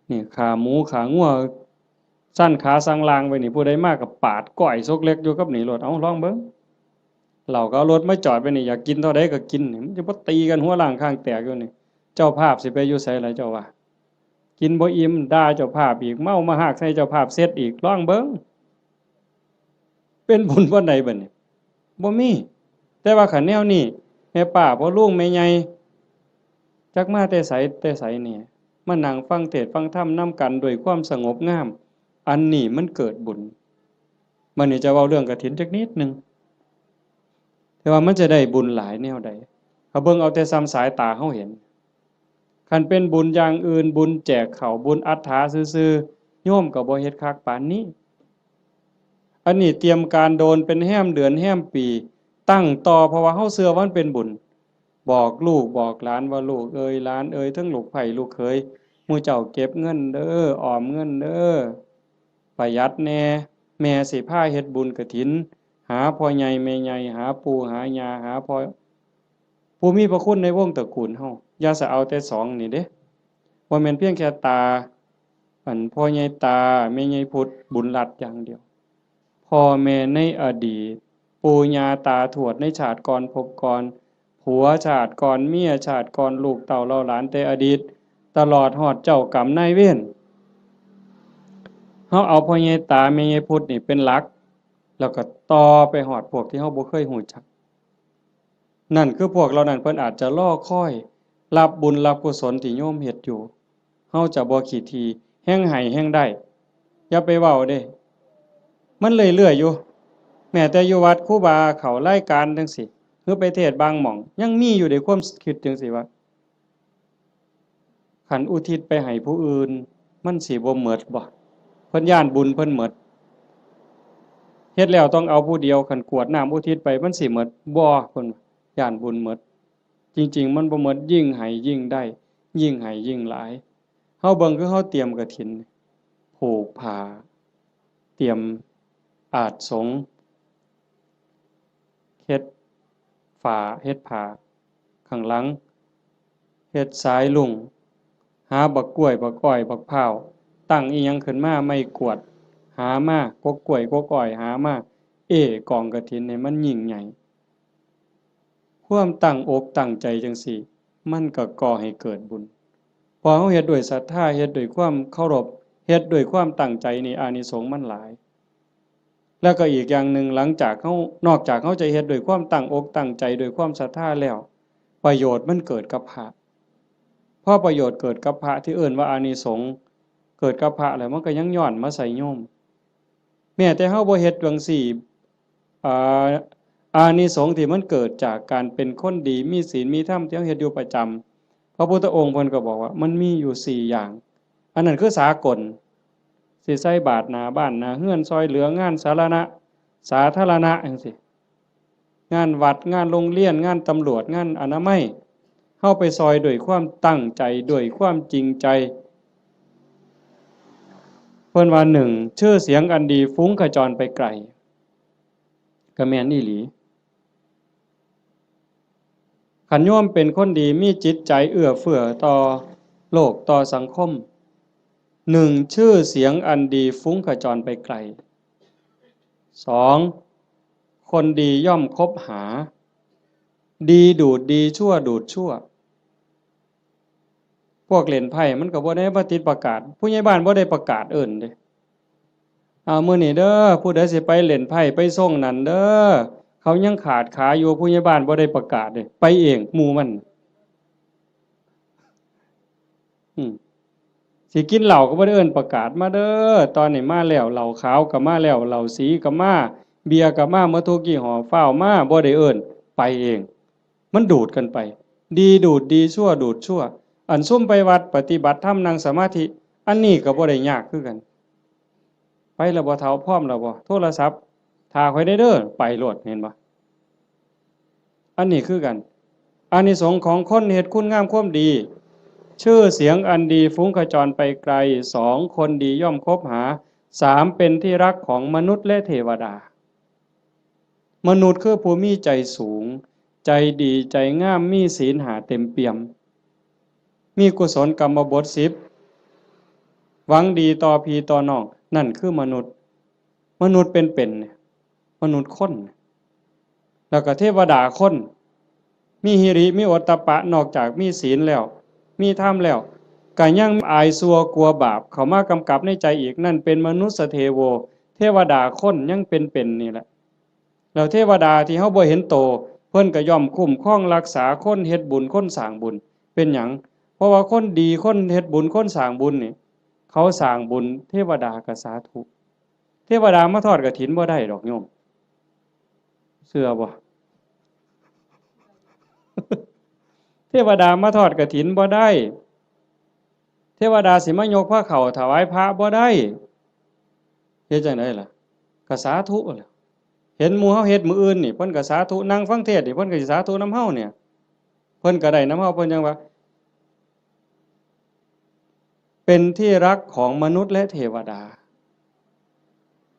นี่ขาหมูขางัว สั่นขาสั่งลางไว้นี่ ผู้ใดมาก็ปาดก้อยซกเล็กอยู่กับนี่โลด เอ้า ลองเบิ่ง เหล้าก็เอารถมาจอดไว้นี่ อยากกินเท่าใดก็กินนี่ มันจะบ่ตีกันหัวล้างข้างแตกอยู่นี่ เจ้าภาพสิไปอยู่ไสล่ะเจ้าว่า กินบ่อิ่ม ด่าเจ้าภาพอีก เมามาฮากใส่เจ้าภาพเสร็จอีก ลองเบิ่ง เป็นบุญปานใดบัดนี้ บ่มี แต่ว่าคันแนวนี้ แม่ป้าพ่อลุงแม่ใหญ่ จักมาแต่ไสแต่ไสนี่ มานั่งฟังเทศน์ฟังธรรมนำกันด้วยความสงบงาม อันนี้มันเกิดบุญ บัดนี้จะเว้าเรื่องกฐินจักนิดหนึ่ง แต่ว่ามันจะได้บุญหลายแนวใด ถ้าเบิ่งเอาแต่ส่ำสายตาเฮาเห็น คันเป็นบุญอย่างอื่น บุญแจกข้าว บุญอัฏฐาซื่อๆ โยมก็บ่เฮ็ดคักปานนี้ อันนี้เตรียมการโดนเป็นแฮมเดือนแฮมปี ตั้งต่อ เพราะว่าเฮาเชื่อว่ามันเป็นบุญ บอกลูกบอกหลานว่า ลูกเอยหลานเอย ทั้งลูกใภ้ลูกเขย หมู่เจ้าเก็บเงินเด้อ ออมเงินเด้อ ประหยัดแหน่ แม่สิพาเฮ็ดบุญกฐิน หาพ่อใหญ่แม่ใหญ่ หาปู่หาย่า หาพ่อ ผู้มีพระคุณในวงตระกูลเฮา อย่าสะเอาแต่สองนี่เด้ บ่แม่นเพียงแค่ตา อันพ่อใหญ่ตา แม่ใหญ่พุทธ บุญรัตน์อย่างเดียว พ่อแม่ในอดีต ปู่ย่าตาทวดในชาติก่อนภพก่อน ผัวชาติก่อน เมียชาติก่อน ลูกเต้าเหล่าหลานแต่อดีต ตลอดฮอดเจ้ากรรมนายเวร เฮาเอาพ่อใหญ่ตาแม่ใหญ่พุทธนี่เป็นหลัก แล้วก็ต่อไปฮอดพวกที่เฮาบ่เคยฮู้จัก นั่นคือพวกเหล่านั้นเพิ่นอาจจะรอคอยรับบุญรับกุศลที่โยมเฮ็ดอยู่ เฮาจะบ่ขี้ถี่ แฮ่งให้แฮ่งได้ อย่าไปเว้าเด้ มันเรื่อยๆอยู่ แม้แต่อยู่วัดครูบาเข้ารายการจั่งซี้ หรือไปเทศน์บางหม่อง ยังมีอยู่เด้ความคิดจั่งซี้ว่า คันอุทิศไปให้ผู้อื่น มันสิบ่หมดบ่ เพิ่นย้านบุญเพิ่นหมด เฮ็ดแล้วต้องเอาผู้เดียว คันกรวดน้ำอุทิศไป มันสิหมดบ่ เพิ่นย้านบุญหมด จริงๆ มันบ่หมด ยิ่งให้ยิ่งได้ ยิ่งให้ยิ่งหลาย เฮาเบิ่งคือเฮาเตรียมกฐิน ผูกผ้า เตรียมอาสน์สงฆ์ เฮ็ดฝา เฮ็ดผ้า ข้างหลัง เฮ็ดสายลุง หาบักกล้วย บักอ้อย บักพร้าว ตั้งอิหยังขึ้นมา ไม้กวาด หามา กกกล้วย กกอ้อย หามา เอ้กองกฐินให้มันยิ่งใหญ่ ความตั้งอกตั้งใจจั่งซี้ มันก็ก่อให้เกิดบุญ พอเฮาเฮ็ดด้วยศรัทธา เฮ็ดด้วยความเคารพ เฮ็ดด้วยความตั้งใจนี่ อานิสงส์มันหลาย แล้วก็อีกอย่างหนึ่ง หลังจากเฮา นอกจากเฮาจะเฮ็ดด้วยความตั้งอกตั้งใจ ด้วยความศรัทธาแล้ว ประโยชน์มันเกิดกับพระ พอประโยชน์เกิดกับพระ ที่เอิ้นว่าอานิสงส์เกิดกับพระแล้ว มันก็ยังย้อนมาใส่โยม แม้แต่เฮาบ่เฮ็ดจั่งซี้ อ่า อานิสงส์ที่มันเกิดจากการเป็นคนดี มีศีล มีธรรม ที่เฮาเฮ็ดอยู่ประจำ พระพุทธองค์เพิ่นก็บอกว่ามันมีอยู่สี่อย่าง อันนั้นคือสากล สิใส่บาตรหน้าบ้านหน้าเฮือน ซ่อยเหลืองานสาธารณะ สาธารณะจั่งซี้ งานวัด งานโรงเรียน งานตำรวจ งานอนามัย เฮาไปซ่อยด้วยความตั้งใจ ด้วยความจริงใจ เพิ่นว่า หนึ่ง ชื่อเสียงอันดีฟุ้งขจรไปไกล ก็แม่นอีหลี คันโยมเป็นคนดี มีจิตใจเอื้อเฟื้อต่อโลก ต่อสังคม หนึ่ง ชื่อเสียงอันดีฟุ้งขจรไปไกล สอง คนดีย่อมคบหา ดีดูดดี ชั่วดูดชั่ว พวกเล่นไพ่มันก็บ่ได้มาติดประกาศ ผู้ใหญ่บ้านบ่ได้ประกาศเอิ้นเด้ "เอามื้อนี้เด้อ ผู้ใดสิไปเล่นไพ่ไปซ่งนั่นเด้อ เขายังขาดขาอยู่" ผู้ใหญ่บ้านบ่ได้ประกาศเด้ ไปเองหมู่มัน อืม สิกินเหล้าก็บ่ได้เอิ้นประกาศ "มาเด้อ ตอนนี้มาแล้ว เหล้าขาวก็มาแล้ว เหล้าสีก็มา เบียร์ก็มา หมดทุกยี่ห้อ ฟ้าวมา" บ่ได้เอิ้น ไปเอง มันดูดกันไป ดีดูดดี ชั่วดูดชั่ว อันซุมไปวัดปฏิบัติธรรมนั่งสมาธิ อันนี้ก็บ่ได้ยากคือกัน ไปแล้วบ่เฒ่า พร้อมแล้วบ่ โทรศัพท์ "ถ้าข้อยแหน่เด้อ" ไปโลด เห็นบ่ อันนี้คือกัน อานิสงส์ของคนเฮ็ดคุณงามความดี ชื่อเสียงอันดีฟุ้งขจรไปไกล สอง คนดีย่อมคบหา สาม เป็นที่รักของมนุษย์และเทวดา มนุษย์คือผู้มีใจสูง ใจดี ใจงาม มีศีลห้าเต็มเปี่ยม มีกุศลกรรมบทสิบ หวังดีต่อพี่ต่อน้อง นั่นคือมนุษย์ มนุษย์เป็นๆ เนี่ย มนุษย์คน แล้วก็เทวดาคน มีหิริ มีโอตตัปปะ นอกจากมีศีลแล้ว มีธรรมแล้ว ก็ยังอายชั่วกลัวบาปเข้ามากำกับในใจอีก นั่นเป็นมนุสสเทโว เทวดาคนยังเป็นๆ นี่แหละ แล้วเทวดาที่เฮาบ่เห็นโต เพิ่นก็ย่อมคุ้มครองรักษาคนเฮ็ดบุญ คนสร้างบุญ เป็นหยัง เพราะว่าคนดี คนเฮ็ดบุญ คนสร้างบุญนี่ เขาสร้างบุญ เทวดาก็สาธุ เทวดามาทอดกฐินบ่ได้ดอกโยม เชื่อบ่ เทวดามาทอดกฐินบ่ได้ เทวดาสิมายกพระเข้าถวายพระบ่ได้ เฮ็ดจั่งใดล่ะ ก็สาธุแหละ เห็นหมู่เฮาเฮ็ดมื้ออื่นนี่ เพิ่นก็สาธุ นั่งฟังเทศน์นี่ เพิ่นก็สิสาธุนำเฮาเนี่ย เพิ่น พิ่นก็ได้นำเฮา เพิ่นจั่งว่า เป็นที่รักของมนุษย์และเทวดา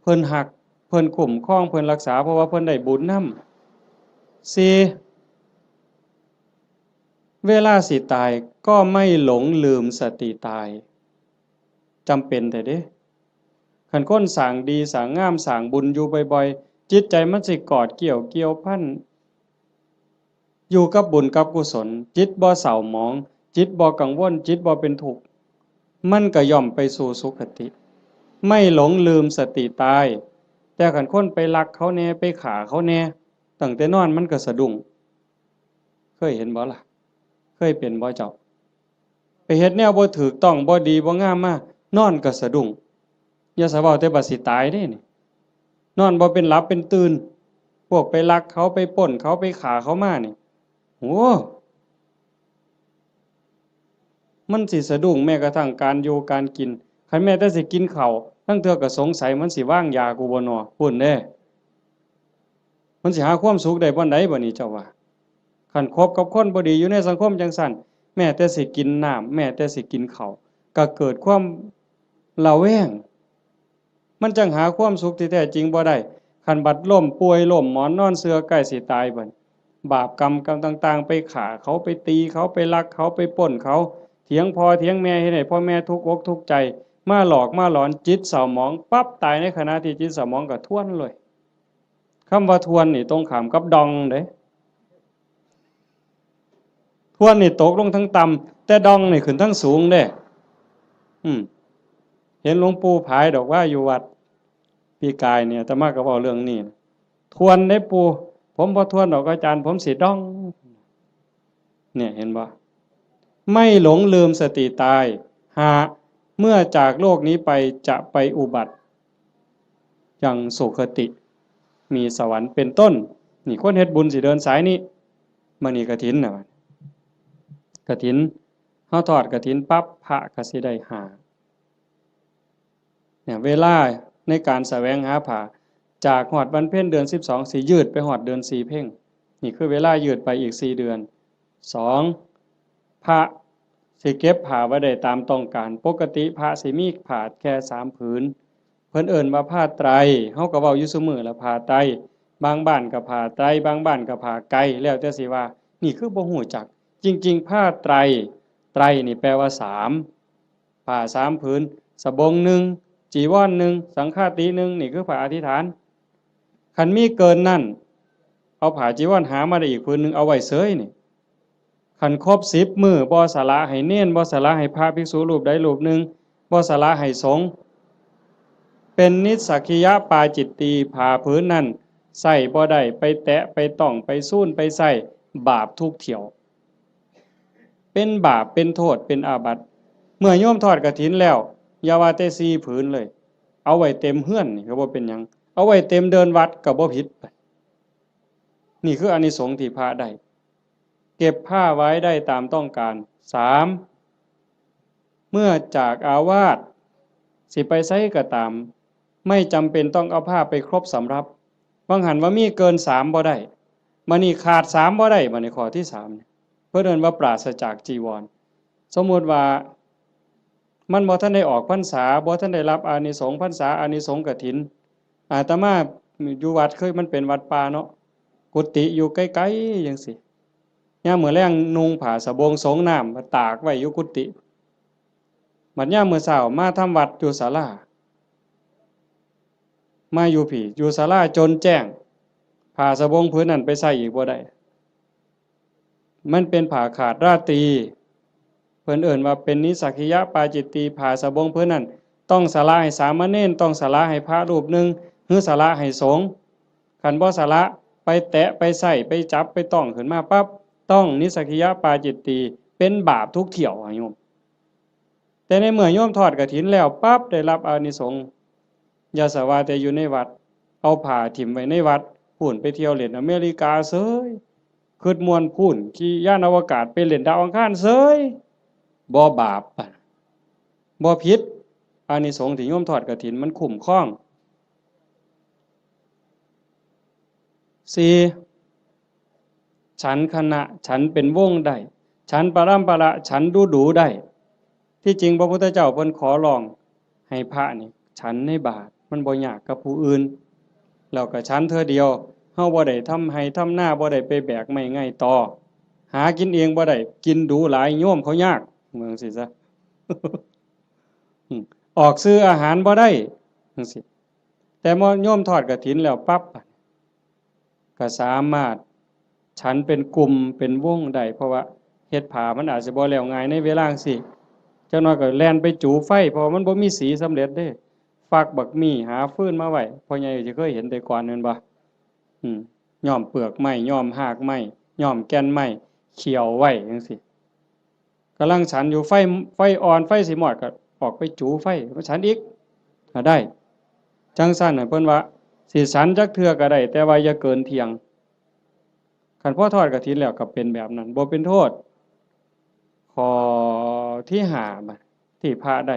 เพิ่นฮัก เพิ่นคุ้มครอง เพิ่นรักษา เพราะว่าเพิ่นได้บุญนำ สี่ เวลาสิตายก็ไม่หลงลืมสติตาย จำเป็นแท้เด้ คันคนสร้างดีสร้างงามสร้างบุญอยู่บ่อยๆ จิตใจมันสิกอดเกี่ยวเกี่ยวพัน อยู่กับบุญกับกุศล จิตบ่เศร้าหมอง จิตบ่กังวล จิตบ่เป็นทุกข์ มันก็ย่อมไปสู่สุคติ ไม่หลงลืมสติตาย แต่คันคนไปลักเขาแหน่ ไปฆ่าเขาแหน่ ตั้งแต่นอนมันก็สะดุ้ง เคยเห็นบ่ล่ะ เคยเป็นบ่เจ้า ไปเฮ็ดแนวบ่ถูกต้อง บ่ดี บ่งามมา นอนก็สะดุ้ง อย่าสะเว้าแต่บัดสิตายเด้นี่ นอนบ่เป็นหลับเป็นตื่น พวกไปลักเขา ไปปล้นเขา ไปฆ่าเขามานี่ โอ้ มันสิสะดุ้งแม้กระทั่งการอยู่การกิน คันแม้แต่สิกินข้าว ลางเทื่อก็สงสัยมันสิวางยากูบ่น้อ พู้นเด้ มันสิหาความสุขได้บ่อนใดบ่นี่เจ้าว่า คันคบกับคนบ่ดีอยู่ในสังคมจั่งซั้น แม้แต่สิกินน้ำ แม้แต่สิกินข้าว ก็เกิดความระแวง มันจั่งหาความสุขที่แท้จริงบ่ได้ คันบัดล้มป่วยล้มหมอนนอนเสื่อใกล้สิตายบัด บาปกรรมกรรมต่างๆ ไปฆ่าเขา ไปตีเขา ไปลักเขา ไปปล้นเขา เถียงพ่อเถียงแม่ เฮ็ดให้พ่อแม่ทุกข์อกทุกข์ใจ มาหลอกมาหลอน จิตเศร้าหมองปั๊บ ตายในขณะที่จิตเศร้าหมองก็ทวนเลย คำว่าทวนนี่ตรงข้ามกับด่องเด้ ทวนนี่ตกลงทางต่ำ แต่ด่องนี่ขึ้นทางสูงเด้ อืม เห็นหลวงปู่ผายดอกว่าอยู่วัด ปีกายเนี่ย อาตมาก็เว้าเรื่องนี้ ทวนเด้ปู่ ผมบ่ทวนดอกอาจารย์ ผมสิด่อง เนี่ย เห็นบ่ ไม่หลงลืมสติตาย ห้า เมื่อจากโลกนี้ไปจะไปอุบัติยังสุคติ มีสวรรค์เป็นต้น นี่คนเฮ็ดบุญสิเดินสายนี้ มื้อนี้กฐินน่ะ กฐิน เฮาทอดกฐินปั๊บ พระก็สิได้ห้า เนี่ย เวลาในการแสวงหาผ้า จากฮอดวันเพ็ญเดือนสิบสอง สิยืดไปฮอดเดือนสี่เพ็ญ นี่คือเวลายืดไปอีกสี่เดือน สอง พระสิเก็บผ้าไว้ได้ตามต้องการ ปกติพระสิมีผ้าแค่สามผืน เพิ่นเอิ้นว่าผ้าไตร เฮาก็เว้าอยู่ซุมื้อละ ผ้าไตร บางบ้านก็ผ้าไตร บางบ้านก็ผ้าไก แล้วแต่สิว่า นี่คือบ่ฮู้จัก จริงๆ ผ้าไตร ไตรนี่แปลว่าสาม ผ้าสามผืน สบงหนึ่ง จีวรหนึ่ง สังฆาติหนึ่ง นี่คือผ้าอธิษฐาน คันมีเกินนั้น เอาผ้าจีวรหามาได้อีกผืนหนึ่ง เอาไว้เสยนี่ คันครบสิบมื้อ บ่สละให้เณร บ่สละให้พระภิกษุรูปใดรูปหนึ่ง บ่สละให้สงฆ์ เป็นนิสสักขิยปาจิตตี ผ้าผืนนั้นใส่บ่ได้ ไปแตะ ไปต้อง ไปซูน ไปใส่ บาปทุกเที่ยว เป็นบาป เป็นโทษ เป็นอาบัติ เมื่อโยมทอดกฐินแล้ว อย่าว่าแต่สี่ผืนเลย เอาไว้เต็มเฮือนนี่ก็บ่เป็นหยัง เอาไว้เต็มเดินวัดก็บ่ผิด นี่คืออานิสงส์ที่พระได้ เก็บผ้าไว้ได้ตามต้องการ สาม เมื่อจากอาวาส สิไปไสก็ตาม ไม่จำเป็นต้องเอาผ้าไปครบสำรับ บางหันว่ามีเกินสามบ่ได้ บัดนี้ขาดสามบ่ได้ บัดนี้ข้อที่สามเนี่ย เพิ่นเอิ้นว่าปราศจากจีวร สมมุติว่า มันบ่ทันได้ออกพรรษา บ่ทันได้รับอานิสงส์พรรษา อานิสงส์กฐิน อาตมาอยู่วัด เคยมันเป็นวัดป่าเนาะ กุฏิอยู่ไกลๆจั่งซี้ ยามมื้อแลงนุ่งผ้าสบงสงน้ำมาตากไว้อยู่กุฏิ บัดยามมื้อเช้ามาทำวัดอยู่ศาลา มาอยู่พี้ อยู่ศาลาจนแจ้ง ผ้าสบงผืนนั้นไปใส่อีกบ่ได้ มันเป็นผ้าขาดราตรี เพิ่นเอิ้นว่าเป็นนิสสักขิยปาจิตตี ผ้าสบงผืนนั้น ต้องสละให้สามเณร ต้องสละให้พระรูปหนึ่ง หรือสละให้สงฆ์ คันบ่สละ ไปแตะ ไปใส่ ไปจับ ไปต้องขึ้นมาปั๊บ ต้องนิสสักขิยปาจิตตี เป็นบาปทุกเที่ยวอะโยม แต่ในเมื่อโยมทอดกฐินแล้วปั๊บ ได้รับอานิสงส์ อย่าสะว่าแต่อยู่ในวัด เอาผ้าถิ่มไว้ในวัด พู้นไปเที่ยวเล่นอเมริกาเสย คิดม่วนพู้น ขี่ยานอวกาศไปเล่นดาวอังคารเสย บ่บาป บ่ผิด อานิสงส์ที่โยมทอดกฐินมันคุ้มครอง สี่ ฉันคณะ ฉันเป็นวงได้ ฉันปรัมปรา ฉันดูดูได้ ที่จริงพระพุทธเจ้าเพิ่นขอร้องให้พระนี่ฉันในบาตร มันบ่ยากกับผู้อื่น แล้วก็ฉันเทื่อเดียว เฮาบ่ได้ทำไฮ่ทำนา บ่ได้ไปแบกไม้ไงตอ หากินเองบ่ได้ กินดูหลาย โยมเขายาก ว่าจั่งซี้ซะ อืม ออกซื้ออาหารบ่ได้ จั่งซี้ แต่พอโยมทอดกฐินแล้วปั๊บ ก็สามารถฉันเป็นกลุ่มเป็นวงได้ เพราะว่าเฮ็ดผ้ามันอาจสิบ่แล้วง่ายในเวลาจั่งซี้ จักหน่อยก็แล่นไปจูไฟ เพราะว่ามันบ่มีสีสำเร็จเด้ ฟักบักมี่ หาฟืนมาไว้ พ่อใหญ่สิเคยเห็นแต่ก่อนแม่นบ่ อืม ย้อมเปลือกไม้ ย้อมฮากไม้ ย้อมแก่นไม้ เคี่ยวไว้จั่งซี้ กำลังฉันอยู่ ไฟ ไฟอ่อน ไฟสิมอด ก็ออกไปจูไฟมาฉันอีก ก็ได้ จั่งซั้นน่ะ เพิ่นว่าสิฉันจักเทื่อก็ได้ แต่ว่าอย่าเกินเที่ยง คันพอทอดกฐินแล้วก็เป็นแบบนั้น บ่เป็นโทษ ข้อที่ห้า บัด ที่พระได้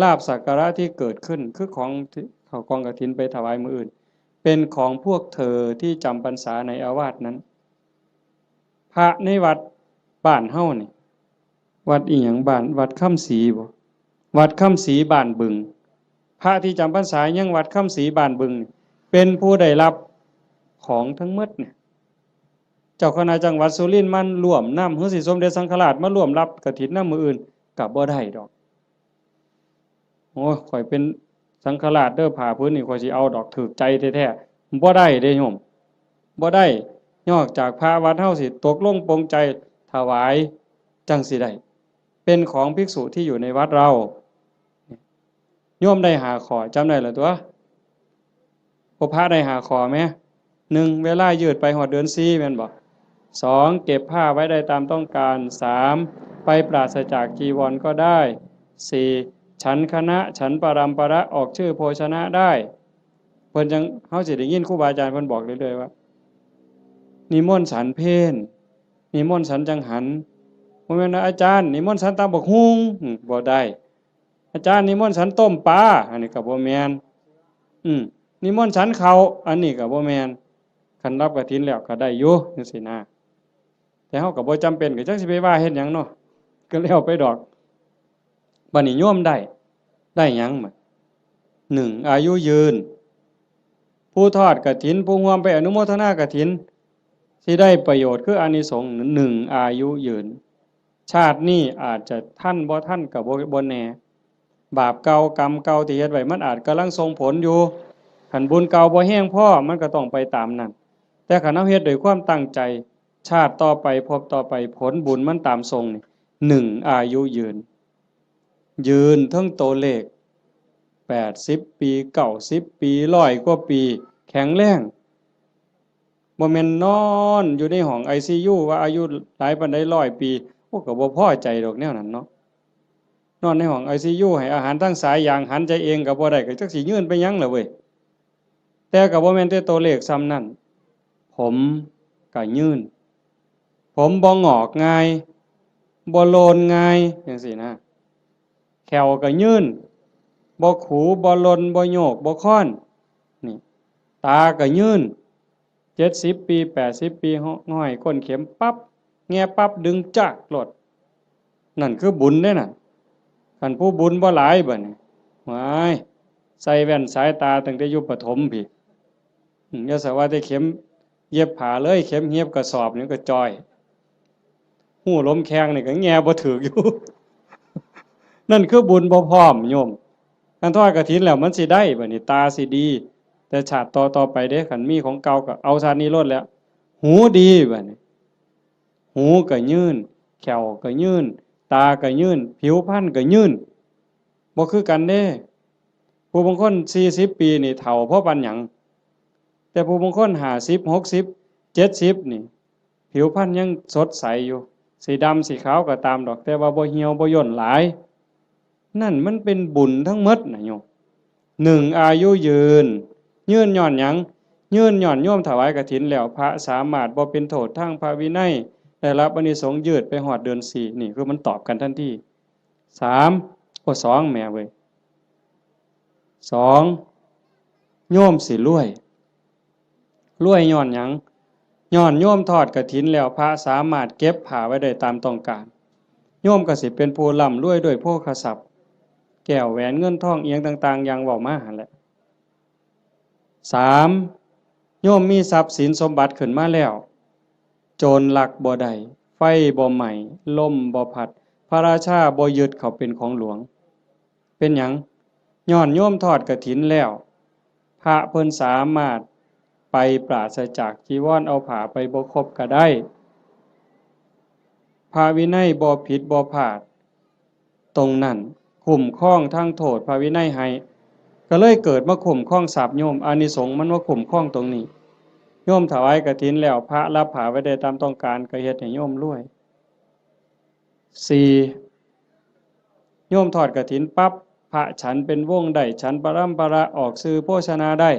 ลาภสักการะที่เกิดขึ้น คือของที่เข้ากองกฐินไปถวายมื้ออื่น เป็นของพวกเธอที่จำพรรษาในอาวาสนั้น พระในวัดบ้านเฮานี่ วัดอีหยัง บ้าน วัดคำศรีบ่ วัดคำศรีบ้านบึง พระที่จำพรรษายังวัดคำศรีบ้านบึงนี่ เป็นผู้ได้รับของทั้งหมดเนี่ย เจ้าคณะจังหวัดสุรินทร์มาร่วมนำ หรือสิสมเด็จสังฆราชมาร่วมรับกฐินนำมื้ออื่น ก็บ่ได้ดอก โอ้ย ข้อยเป็นสังฆราชเด้อ ผ้าผืนนี้ข้อยสิเอาดอก ถูกใจแท้ๆ บ่ได้เด้โยม บ่ได้ นอกจากพระวัดเฮาสิตกลงปลงใจถวาย จั่งสิได้ เป็นของภิกษุที่อยู่ในวัดเรา โยมได้ห้าข้อ จำได้แล้วตั๊ว พวกพระได้ห้าข้อแหม หนึ่ง เวลายืดไปฮอดเดือนสี่ แม่นบ่ สอง เก็บผ้าไว้ได้ตามต้องการ สาม ไปปราศจากจีวรก็ได้ สี่ ฉันคณะ ฉันปรัมประ ออกชื่อโภชนะได้ เพิ่นจั่ง เฮาสิได้ยินครูบาอาจารย์เพิ่นบอกเรื่อยๆว่า นิมนต์ฉันเพล นิมนต์ฉันจังหัน บ่แม่นว่า อาจารย์ นิมนต์ฉันตำบักหุ่ง อืม บ่ได้ อาจารย์นิมนต์ฉันต้มปลา อันนี้ก็บ่แม่น อืม นิมนต์ฉันข้าว อันนี้ก็บ่แม่น คันรับกฐินแล้วก็ได้อยู่จั่งซี้นะ แต่เฮาก็บ่จำเป็น ก็จักสิไปว่าเฮ็ดหยังเนาะ ก็แล้วไปดอก บัดนี้โยมได้ ได้หยังบัด หนึ่ง อายุยืน ผู้ทอดกฐิน ผู้ร่วมไปอนุโมทนากฐิน สิได้ประโยชน์คืออานิสงส์ หนึ่ง อายุยืน ชาตินี้อาจจะทันบ่ทันก็บ่ บ่แน่ บาปเก่ากรรมเก่าที่เฮ็ดไว้มันอาจกำลังส่งผลอยู่ คันบุญเก่าบ่แฮงพอมันก็ต้องไปตามนั้น แต่คันเฮาเฮ็ดด้วยความตั้งใจ ชาติต่อไปภพต่อไปผลบุญมันตามส่งนี่ หนึ่ง อายุยืน ยืนเทิงตัวเลข แปดสิบปี เก้าสิบปี ร้อยกว่าปี แข็งแรง บ่แม่นนอนอยู่ในห้องไอซียู ว่าอายุหลายปานใด ร้อยปี โอ้ ก็บ่พอใจดอกแนวนั้นเนาะ นอนในห้องไอซียู ให้อาหารทางสายยาง หันใจเองก็บ่ได้ ก็จักสิยืนไปหยังล่ะเว้ย แต่ก็บ่แม่นแต่ตัวเลขส่ำนั้น ผมก็ยืน ผมบ่งอกง่าย บ่โลนง่าย จั่งซี้นะ แข้วก็ยืน บ่ขู บ่หล่น บ่โยก บ่คอน นี่ ตาก็ยืน เจ็ดสิบปี แปดสิบปี ห้อยก้นเข็มปั๊บ แงะปั๊บ ดึงจากโลด นั่นคือบุญเด้นั่น คันผู้บุญบ่หลายบัดนี้ ว้าย ใส่แว่นสายตาตั้งแต่อยู่ประถมพี้ อืม อย่าสะว่าแต่เข็มเย็บผ้าเลย เข็มเย็บกระสอบนี่ก็จ่อย ฮู้ลมแข้งนี่ก็แงะบ่ถืกอยู่ นั่นคือบุญบ่พร้อมโยม คันทอดกฐินแล้วมันสิได้บัดนี้ ตาสิดี แต่ชาติต่อๆไปเด้ คันมีของเก่าก็เอาชาตินี้โลดแหล้ว หูดีบัดนี้ หูก็ยืน แข้วก็ยืน ตาก็ยืน ผิวพรรณก็ยืน บ่คือกันเด้ ผู้บางคนสี่สิบปีนี่เฒ่าพอปานหยัง แต่ผู้บางคนห้าสิบ หกสิบ เจ็ดสิบนี่ ผิวพรรณยังสดใสอยู่ สิดำสิขาวก็ตามดอก แต่ว่าบ่เหี่ยวบ่ย่นหลาย นั่นมันเป็นบุญทั้งหมดนะโยม หนึ่ง อายุยืน ยืนย้อนหยัง ยืนย้อนโยมถวายกฐินแล้ว พระสามารถบ่เป็นโทษทางพระวินัย ได้รับอานิสงส์ยืดไปฮอดเดือนสี่ นี่คือมันตอบกันทันที สาม โอ้ สอง แหมเว้ย สอง โยมสิรวย รวยย้อนหยัง ย้อนโยมทอดกฐินแล้ว พระสามารถเก็บผ้าไว้ได้ตามต้องการ โยมก็สิเป็นผู้ร่ำรวยด้วยโภคทรัพย์ แก้วแหวนเงินทองอิหยังต่างๆ อย่างเว้ามาหั่นแหละ สาม โยมมีทรัพย์สินสมบัติขึ้นมาแล้ว โจรลักบ่ได้ ไฟบ่ไหม้ ลมบ่พัด พระราชาบ่ยึดเขาเป็นของหลวง เป็นหยัง ย้อนโยมทอดกฐินแล้ว พระเพิ่นสามารถไปปราศจากจีวร เอาผ้าไปบ่ครบก็ได้ พระวินัยบ่ผิดบ่พลาด ตรงนั้นคุ้มครองทั้งโทษพระวินัยให้ ก็เลยเกิดมาคุ้มครองทรัพย์โยม อานิสงส์มันมาคุ้มครองตรงนี้ โยมถวายกฐินแล้ว พระรับผ้าไว้ได้ตามต้องการ ก็เฮ็ดให้โยมรวย สี่ โยมทอดกฐินปั๊บ พระฉันเป็นวงได้ ฉันปรำปรา ออกสื่อโภชนาได้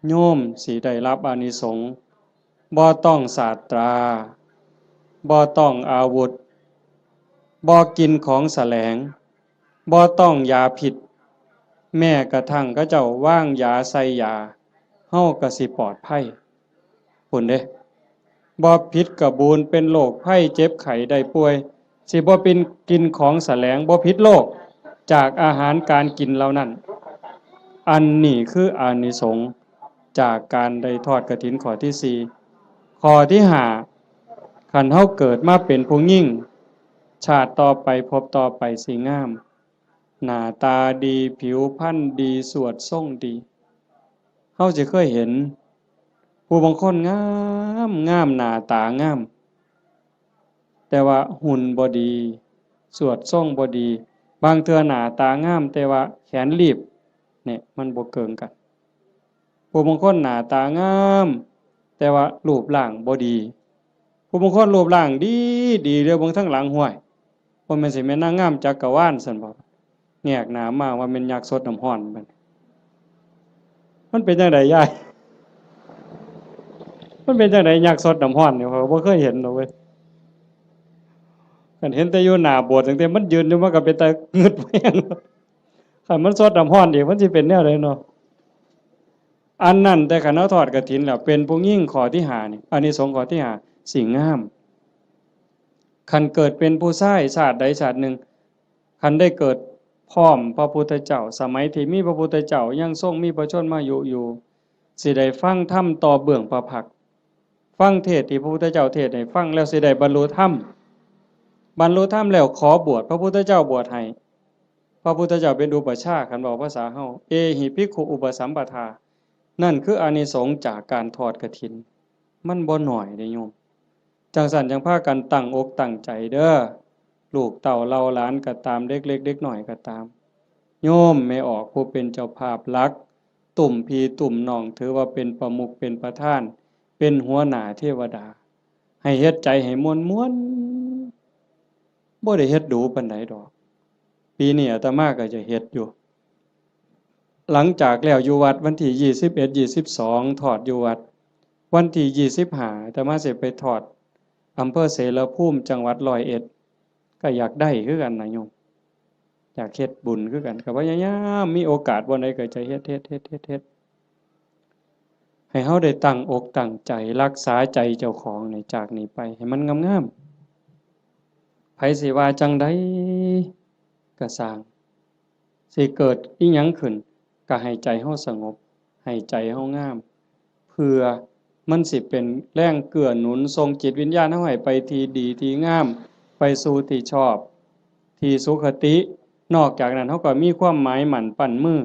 โยมสิได้รับอานิสงส์ บ่ต้องสาตรา บ่ต้องอาวุธ บ่กินของแสลง บ่ต้องยาพิษ แม้กระทั่งเขาเจ้าวางยาใส่ยา เฮาก็สิปลอดภัย พู้นเด้ บ่ผิดกะบูน เป็นโรคภัยเจ็บไข้ได้ป่วย สิบ่เป็นกินของแสลง บ่ผิดโรคจากอาหารการกินเหล่านั้น อันนี้คืออานิสงส์จากการได้ทอดกฐินข้อที่สี่ ข้อที่ห้า คันเฮาเกิดมาเป็นผู้หญิง ชาติต่อไปภพต่อไปสิงาม หน้าตาดี ผิวพรรณดี สวดทรงดี เฮาสิเคยเห็น ผู้บางคนงามงาม หน้าตางาม แต่ว่าหุ่นบ่ดี สวดทรงบ่ดี บางเทื่อหน้าตางาม แต่ว่าแขนลีบ เนี่ย มันบ่เกิ่งกัน ผู้บางคนหน้าตางาม แต่ว่ารูปร่างบ่ดี ผู้บางคนรูปร่างดีดี เดียวเบิ่งทางหลัง ห้วย บ่แม่นสิแม่นนางงามจักรวาลซั่นบ่ แงกหน้ามาว่าแม่นยักษ์ซดน้ำฮ้อนบัดนี้ มันเป็นจั่งใดยาย มันเป็นจั่งใดยักษ์ซดน้ำฮ้อนเนี่ย ข้อยก็บ่เคยเห็นดอกเว้ย คันเห็นแต่อยู่หน้าโบสถ์ ตั้งแต่มันยืนอยู่ มันก็เป็นตางึดแฮง คันมันซดน้ำฮ้อนอีก มันสิเป็นแนวใดเนาะ อันนั้นแต่คันเฮาทอดกฐินแล้ว เป็นผู้หญิงข้อที่ห้านี่ อานิสงส์ข้อที่ห้า สิงาม คันเกิดเป็นผู้ชายชาติใดชาติหนึ่ง คันได้เกิดพร้อมพระพุทธเจ้า สมัยที่มีพระพุทธเจ้ายังทรงมีพระชนมายุอยู่ สิได้ฟังธรรมต่อเบื้องพระพักตร์ ฟังเทศน์ที่พระพุทธเจ้าเทศน์ให้ฟังแล้วสิได้บรรลุธรรม บรรลุธรรมแล้วขอบวช พระพุทธเจ้าบวชให้ พระพุทธเจ้าเป็นอุปัชฌาย์ คันเว้าภาษาเฮา เอหิภิกขุอุปสัมปทา นั่นคืออานิสงส์จากการทอดกฐิน มันบ่น้อยเด้โยม จั่งซั้นจั่งพากันตั้งอกตั้งใจเด้อ ลูกเต้าเหล่าหลานก็ตาม เด็กเล็กเด็กน้อยก็ตาม โยมแม่ออกผู้เป็นเจ้าภาพหลัก ตุ้มพี่ตุ้มน้อง ถือว่าเป็นประมุขเป็นประธาน เป็นหัวหน้าเทวดา ให้เฮ็ดใจให้ม่วนๆ บ่ได้เฮ็ดดูปานใดดอก ปีนี้อาตมาก็จะเฮ็ดอยู่ หลังจากแล้วอยู่วัดวันที่ยี่สิบเอ็ด ยี่สิบสอง ทอดอยู่วัด วันที่ยี่สิบห้า อาตมาสิไปทอดอำเภอเสรภูมิ จังหวัดร้อยเอ็ด ก็อยากได้คือกันนะโยม อยากเฮ็ดบุญคือกัน ก็พยายามมีโอกาสบ่อนใดก็จะเฮ็ด เฮ็ด เฮ็ด เฮ็ด เฮ็ด ให้เฮาได้ตั้งอกตั้งใจรักษาใจเจ้าของนี่ จากนี้ไปให้มันงามๆ ไผสิว่าจั่งใดก็ซ่าง สิเกิดอิหยังขึ้น ก็ให้ใจเฮาสงบ ให้ใจเฮางาม เพื่อมันสิเป็นแรงเกื้อหนุนส่งจิตวิญญาณเฮาให้ไปที่ดีที่งาม ไปสู่ที่ชอบ ที่สุคติ นอกจากนั้นเฮาก็มีความหมายมั่นปั้นมือ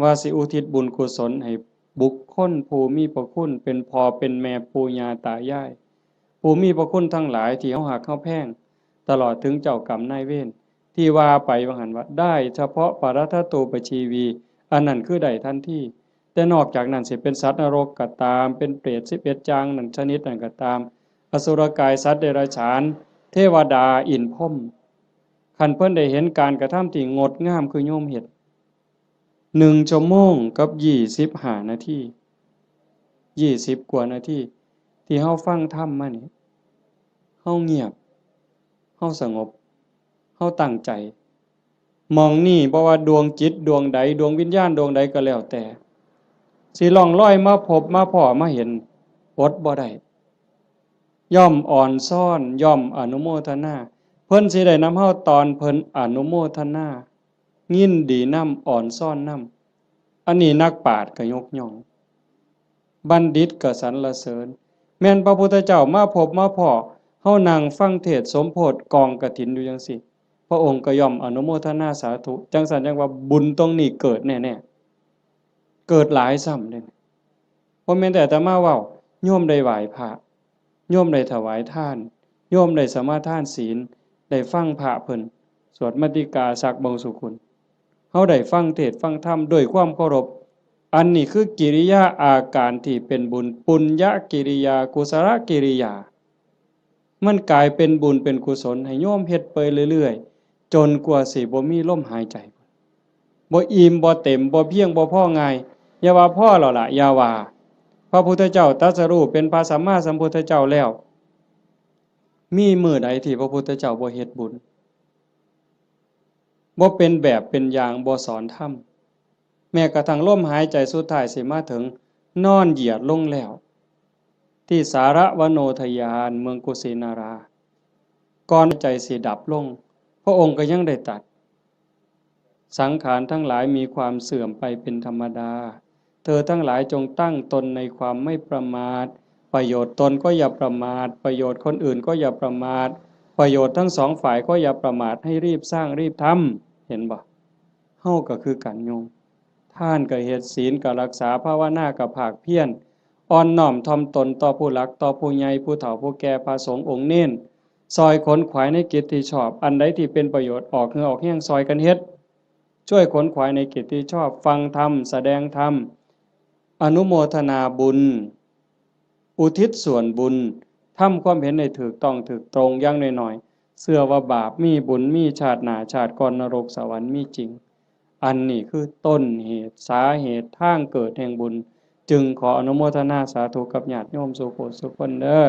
ว่าสิอุทิศบุญกุศลให้บุคคลผู้มีพระคุณ เป็นพ่อเป็นแม่ปู่ย่าตายาย ผู้มีพระคุณทั้งหลายที่เฮาฮักเฮาแพง ตลอดถึงเจ้ากรรมนายเวร ที่ว่าไปว่าหั่นว่า ได้เฉพาะปรัตถตูปชีวี อันนั้นคือได้ทันที แต่นอกจากนั้นสิเป็นสัตว์นรกก็ตาม เป็นเปรตสิบเอ็ดอย่างนั้นชนิดนั้นก็ตาม อสุรกาย สัตว์เดรัจฉาน เทวดา อินทร์พรหม คันเพิ่นได้เห็นการกระทำที่งดงามคือโยมเฮ็ด หนึ่งชั่วโมงกับยี่สิบห้านาที ยี่สิบกว่านาที ที่เฮาฟังธรรมมานี่ เฮาเงียบ เฮาสงบ เฮาตั้งใจ หม่องนี้บ่ว่าดวงจิตดวงใด ดวงวิญญาณดวงใดก็แล้วแต่ สิล่องลอยมาพบมาพ้อมาเห็น อดบ่ได้ ย่อมอ่อนซ้อน ย่อมอนุโมทนา เพิ่นสิได้นำเฮาตอนเพิ่นอนุโมทนา ยินดีนำ อ่อนซ้อนนำ อันนี้นักปราชญ์ก็ยกย่อง บัณฑิตก็สรรเสริญ แม่นพระพุทธเจ้ามาพบมาพ้อ เฮานั่งฟังเทศน์สมโภชกองกฐินอยู่จั่งซี้ พระองค์ก็ย่อมอนุโมทนาสาธุ จั่งซั้นจั่งว่าบุญตรงนี้เกิดแน่ๆ เกิดหลายซ้ำเด้ บ่แม่นแต่อาตมาเว้า โยมได้ไหว้พระ โยมได้ถวายทาน โยมได้สมาทานศีล ได้ฟังพระเพิ่นสวดมัตติกาสักบางสุกุล เฮาได้ฟังเทศน์ฟังธรรมด้วยความเคารพ อันนี้คือกิริยาอาการที่เป็นบุญ ปุญญกิริยา กุศลกิริยา มันกลายเป็นบุญเป็นกุศลให้โยมเฮ็ดไปเรื่อยๆ จนกว่าสิบ่มีลมหายใจ บ่อิ่มบ่เต็ม บ่เพียงบ่พอง่าย อย่าว่าพอแล้วล่ะ อย่าว่า พระพุทธเจ้าตรัสรู้เป็นพระสัมมาสัมพุทธเจ้าแล้ว มีมื้อใดที่พระพุทธเจ้าบ่เฮ็ดบุญ บ่เป็นแบบเป็นอย่าง บ่สอนธรรม แม้กระทั่งลมหายใจสุดท้ายสิมาถึง นอนเหยียดลงแล้ว ที่สารวโนทยาน เมืองกุสินารา ก่อนใจสิดับลง พระองค์ก็ยังได้ตรัส สังขารทั้งหลายมีความเสื่อมไปเป็นธรรมดา เธอทั้งหลายจงตั้งตนในความไม่ประมาท ประโยชน์ตนก็อย่าประมาท ประโยชน์คนอื่นก็อย่าประมาท ประโยชน์ทั้งสองฝ่ายก็อย่าประมาท ให้รีบสร้างรีบทำ เห็นบ่ เฮาก็คือกันโยม ทานก็เฮ็ด ศีลก็รักษา ภาวนาก็ภาคเพียร อ่อนน้อมถ่อมตนต่อผู้หลัก ต่อผู้ใหญ่ ผู้เฒ่า ผู้แก่ พระสงฆ์องค์เณร ซ่อยขนขวายในกิจที่ชอบ อันใดที่เป็นประโยชน์ ออกเหงื่อออกแฮงซ่อยกันเฮ็ด ช่วยขนขวายในกิจที่ชอบ ฟังธรรม แสดงธรรม อนุโมทนาบุญ อุทิศส่วนบุญ ทำความเห็นให้ถูกต้องถูกตรง อย่างน้อยๆ เชื่อว่าบาปมี บุญมี ชาติหน้าชาติก่อน นรกสวรรค์มีจริง อันนี้คือต้นเหตุ สาเหตุ ทางเกิดแห่งบุญ จึงขออนุโมทนาสาธุกับญาติโยมสู่ผู้สู่คนเด้อ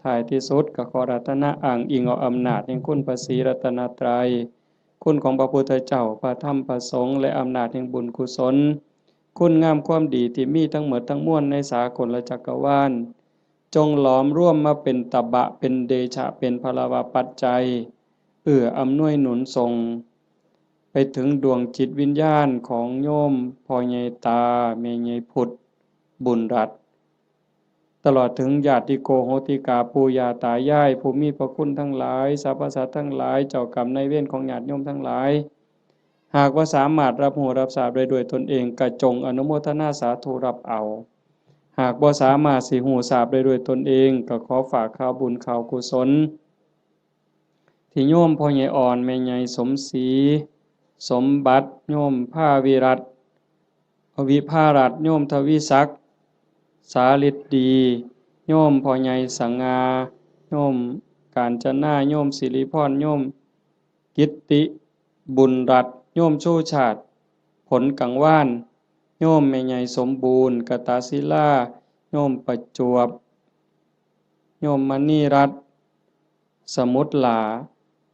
ท้ายที่สุดก็ขออาราธนาอ้างอิงเอาอำนาจแห่งคุณพระศรีรัตนตรัย คุณของพระพุทธเจ้า พระธรรม พระสงฆ์ และอำนาจแห่งบุญกุศล คุณงามความดีที่มีทั้งหมดทั้งมวลในสากลจักรวาล จงหลอมรวมมาเป็นตบะ เป็นเดชะ เป็นพลวปัจจัย เอื้ออำนวยหนุนส่ง ไปถึงดวงจิตวิญญาณของโยมพ่อใหญ่ตา แม่ใหญ่พุทธ บุญรัตน์ ตลอดถึงญาติโกโหติกา ปู่ย่าตายาย ผู้มีพระคุณทั้งหลาย สรรพสัตว์ทั้งหลาย เจ้ากรรมนายเวรของญาติโยมทั้งหลาย หากว่าสามารถรับรู้รับทราบได้ด้วยตนเอง ก็จงอนุโมทนาสาธุรับเอา หากบ่สามารถสิรู้ทราบได้ด้วยตนเอง ก็ขอฝากข่าวบุญข่าวกุศล ที่โยมพ่อใหญ่อ่อน แม่ใหญ่สมศรี สมบัติ โยมภาวิรัตน์ วิภารัตน์ โยมทวีศักดิ์ สาฤทธิ์ดี โยมพ่อใหญ่สง่า โยมกาญจนา โยมสิริพร โยมกิตติ บุญรัตน์ โยมชูชาติ ผลกังวาน โยมแม่ใหญ่สมบูรณ์ กตศิลา โยมประจวบ โยมมณีรัตน์ สมุทรหลา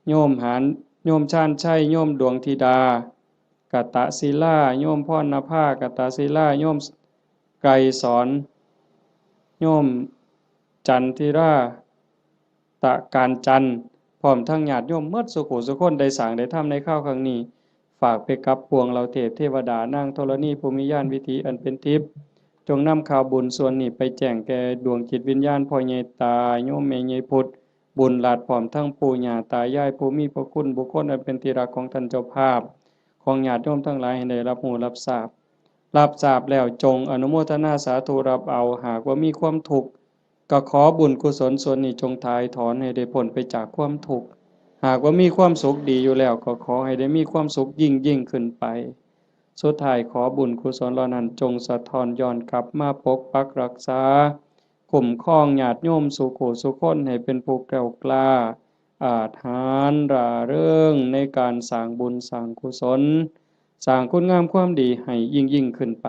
โยมหาน โยมชาญชัย โยมดวงธิดา กตศิลา โยมพรณภา กตศิลา โยมไกรสอน โยมจันทิรา ตะการจันทร์ พร้อมทั้งญาติโยมหมดสู่ผู้สู่คน ได้สร้างได้ทำในคราวครั้งนี้ ฝากไปกับปวงเหล่าเทพเทวดา นางธรณี ผู้มีญาณวิถีอันเป็นทิพย์ จงนำข่าวบุญส่วนนี้ไปแจ้งแก่ดวงจิตวิญญาณพ่อใหญ่ตา โยมแม่ใหญ่พุทธ บุญรัตน์ พร้อมทั้งปู่ย่าตายาย ผู้มีพระคุณ บุคคลอันเป็นที่รักของท่านเจ้าภาพ ของญาติโยมทั้งหลายให้ได้รับรู้รับทราบ รับทราบแล้วจงอนุโมทนาสาธุรับเอา หากว่ามีความทุกข์ ก็ขอบุญกุศลส่วนนี้จงถ่ายถอนให้ได้พ้นไปจากความทุกข์ หากว่ามีความสุขดีอยู่แล้ว ก็ขอให้ได้มีความสุขยิ่งยิ่งขึ้นไป สุดท้ายขอบุญกุศลเหล่านั้นจงสะท้อนย้อนกลับมาปกปักรักษา คุ้มครองญาติโยมสู่ผู้สู่คนให้เป็นผู้แกล้วกล้า อาจหาญร่าเริงในการสร้างบุญสร้างกุศล สร้างคุณงามความดีให้ยิ่งยิ่งขึ้นไป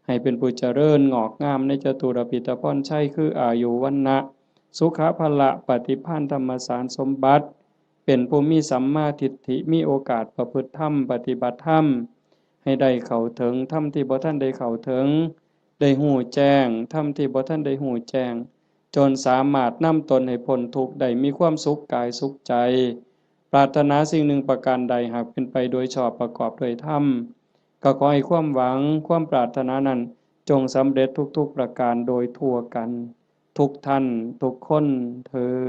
ให้เป็นผู้เจริญงอกงามในจตุรพิธพรชัย คืออายุ วรรณะ สุขะ พละ ปฏิภาณ ธรรมสารสมบัติ เป็นผู้มีสัมมาทิฏฐิ มีโอกาสประพฤติธรรม ปฏิบัติธรรม ให้ได้เข้าถึงธรรมที่บ่ทันได้เข้าถึง ได้ฮู้แจ้งธรรมที่บ่ทันได้ฮู้แจ้ง จนสามารถนำตนให้พ้นทุกข์ได้ มีความสุขกายสุขใจ ปรารถนาสิ่งหนึ่งประการใด หากเป็นไปโดยชอบประกอบด้วยธรรม ก็ขอให้ความหวังความปรารถนานั้นจงสำเร็จทุกๆประการโดยทั่วกัน ทุกท่านทุกคนเทอ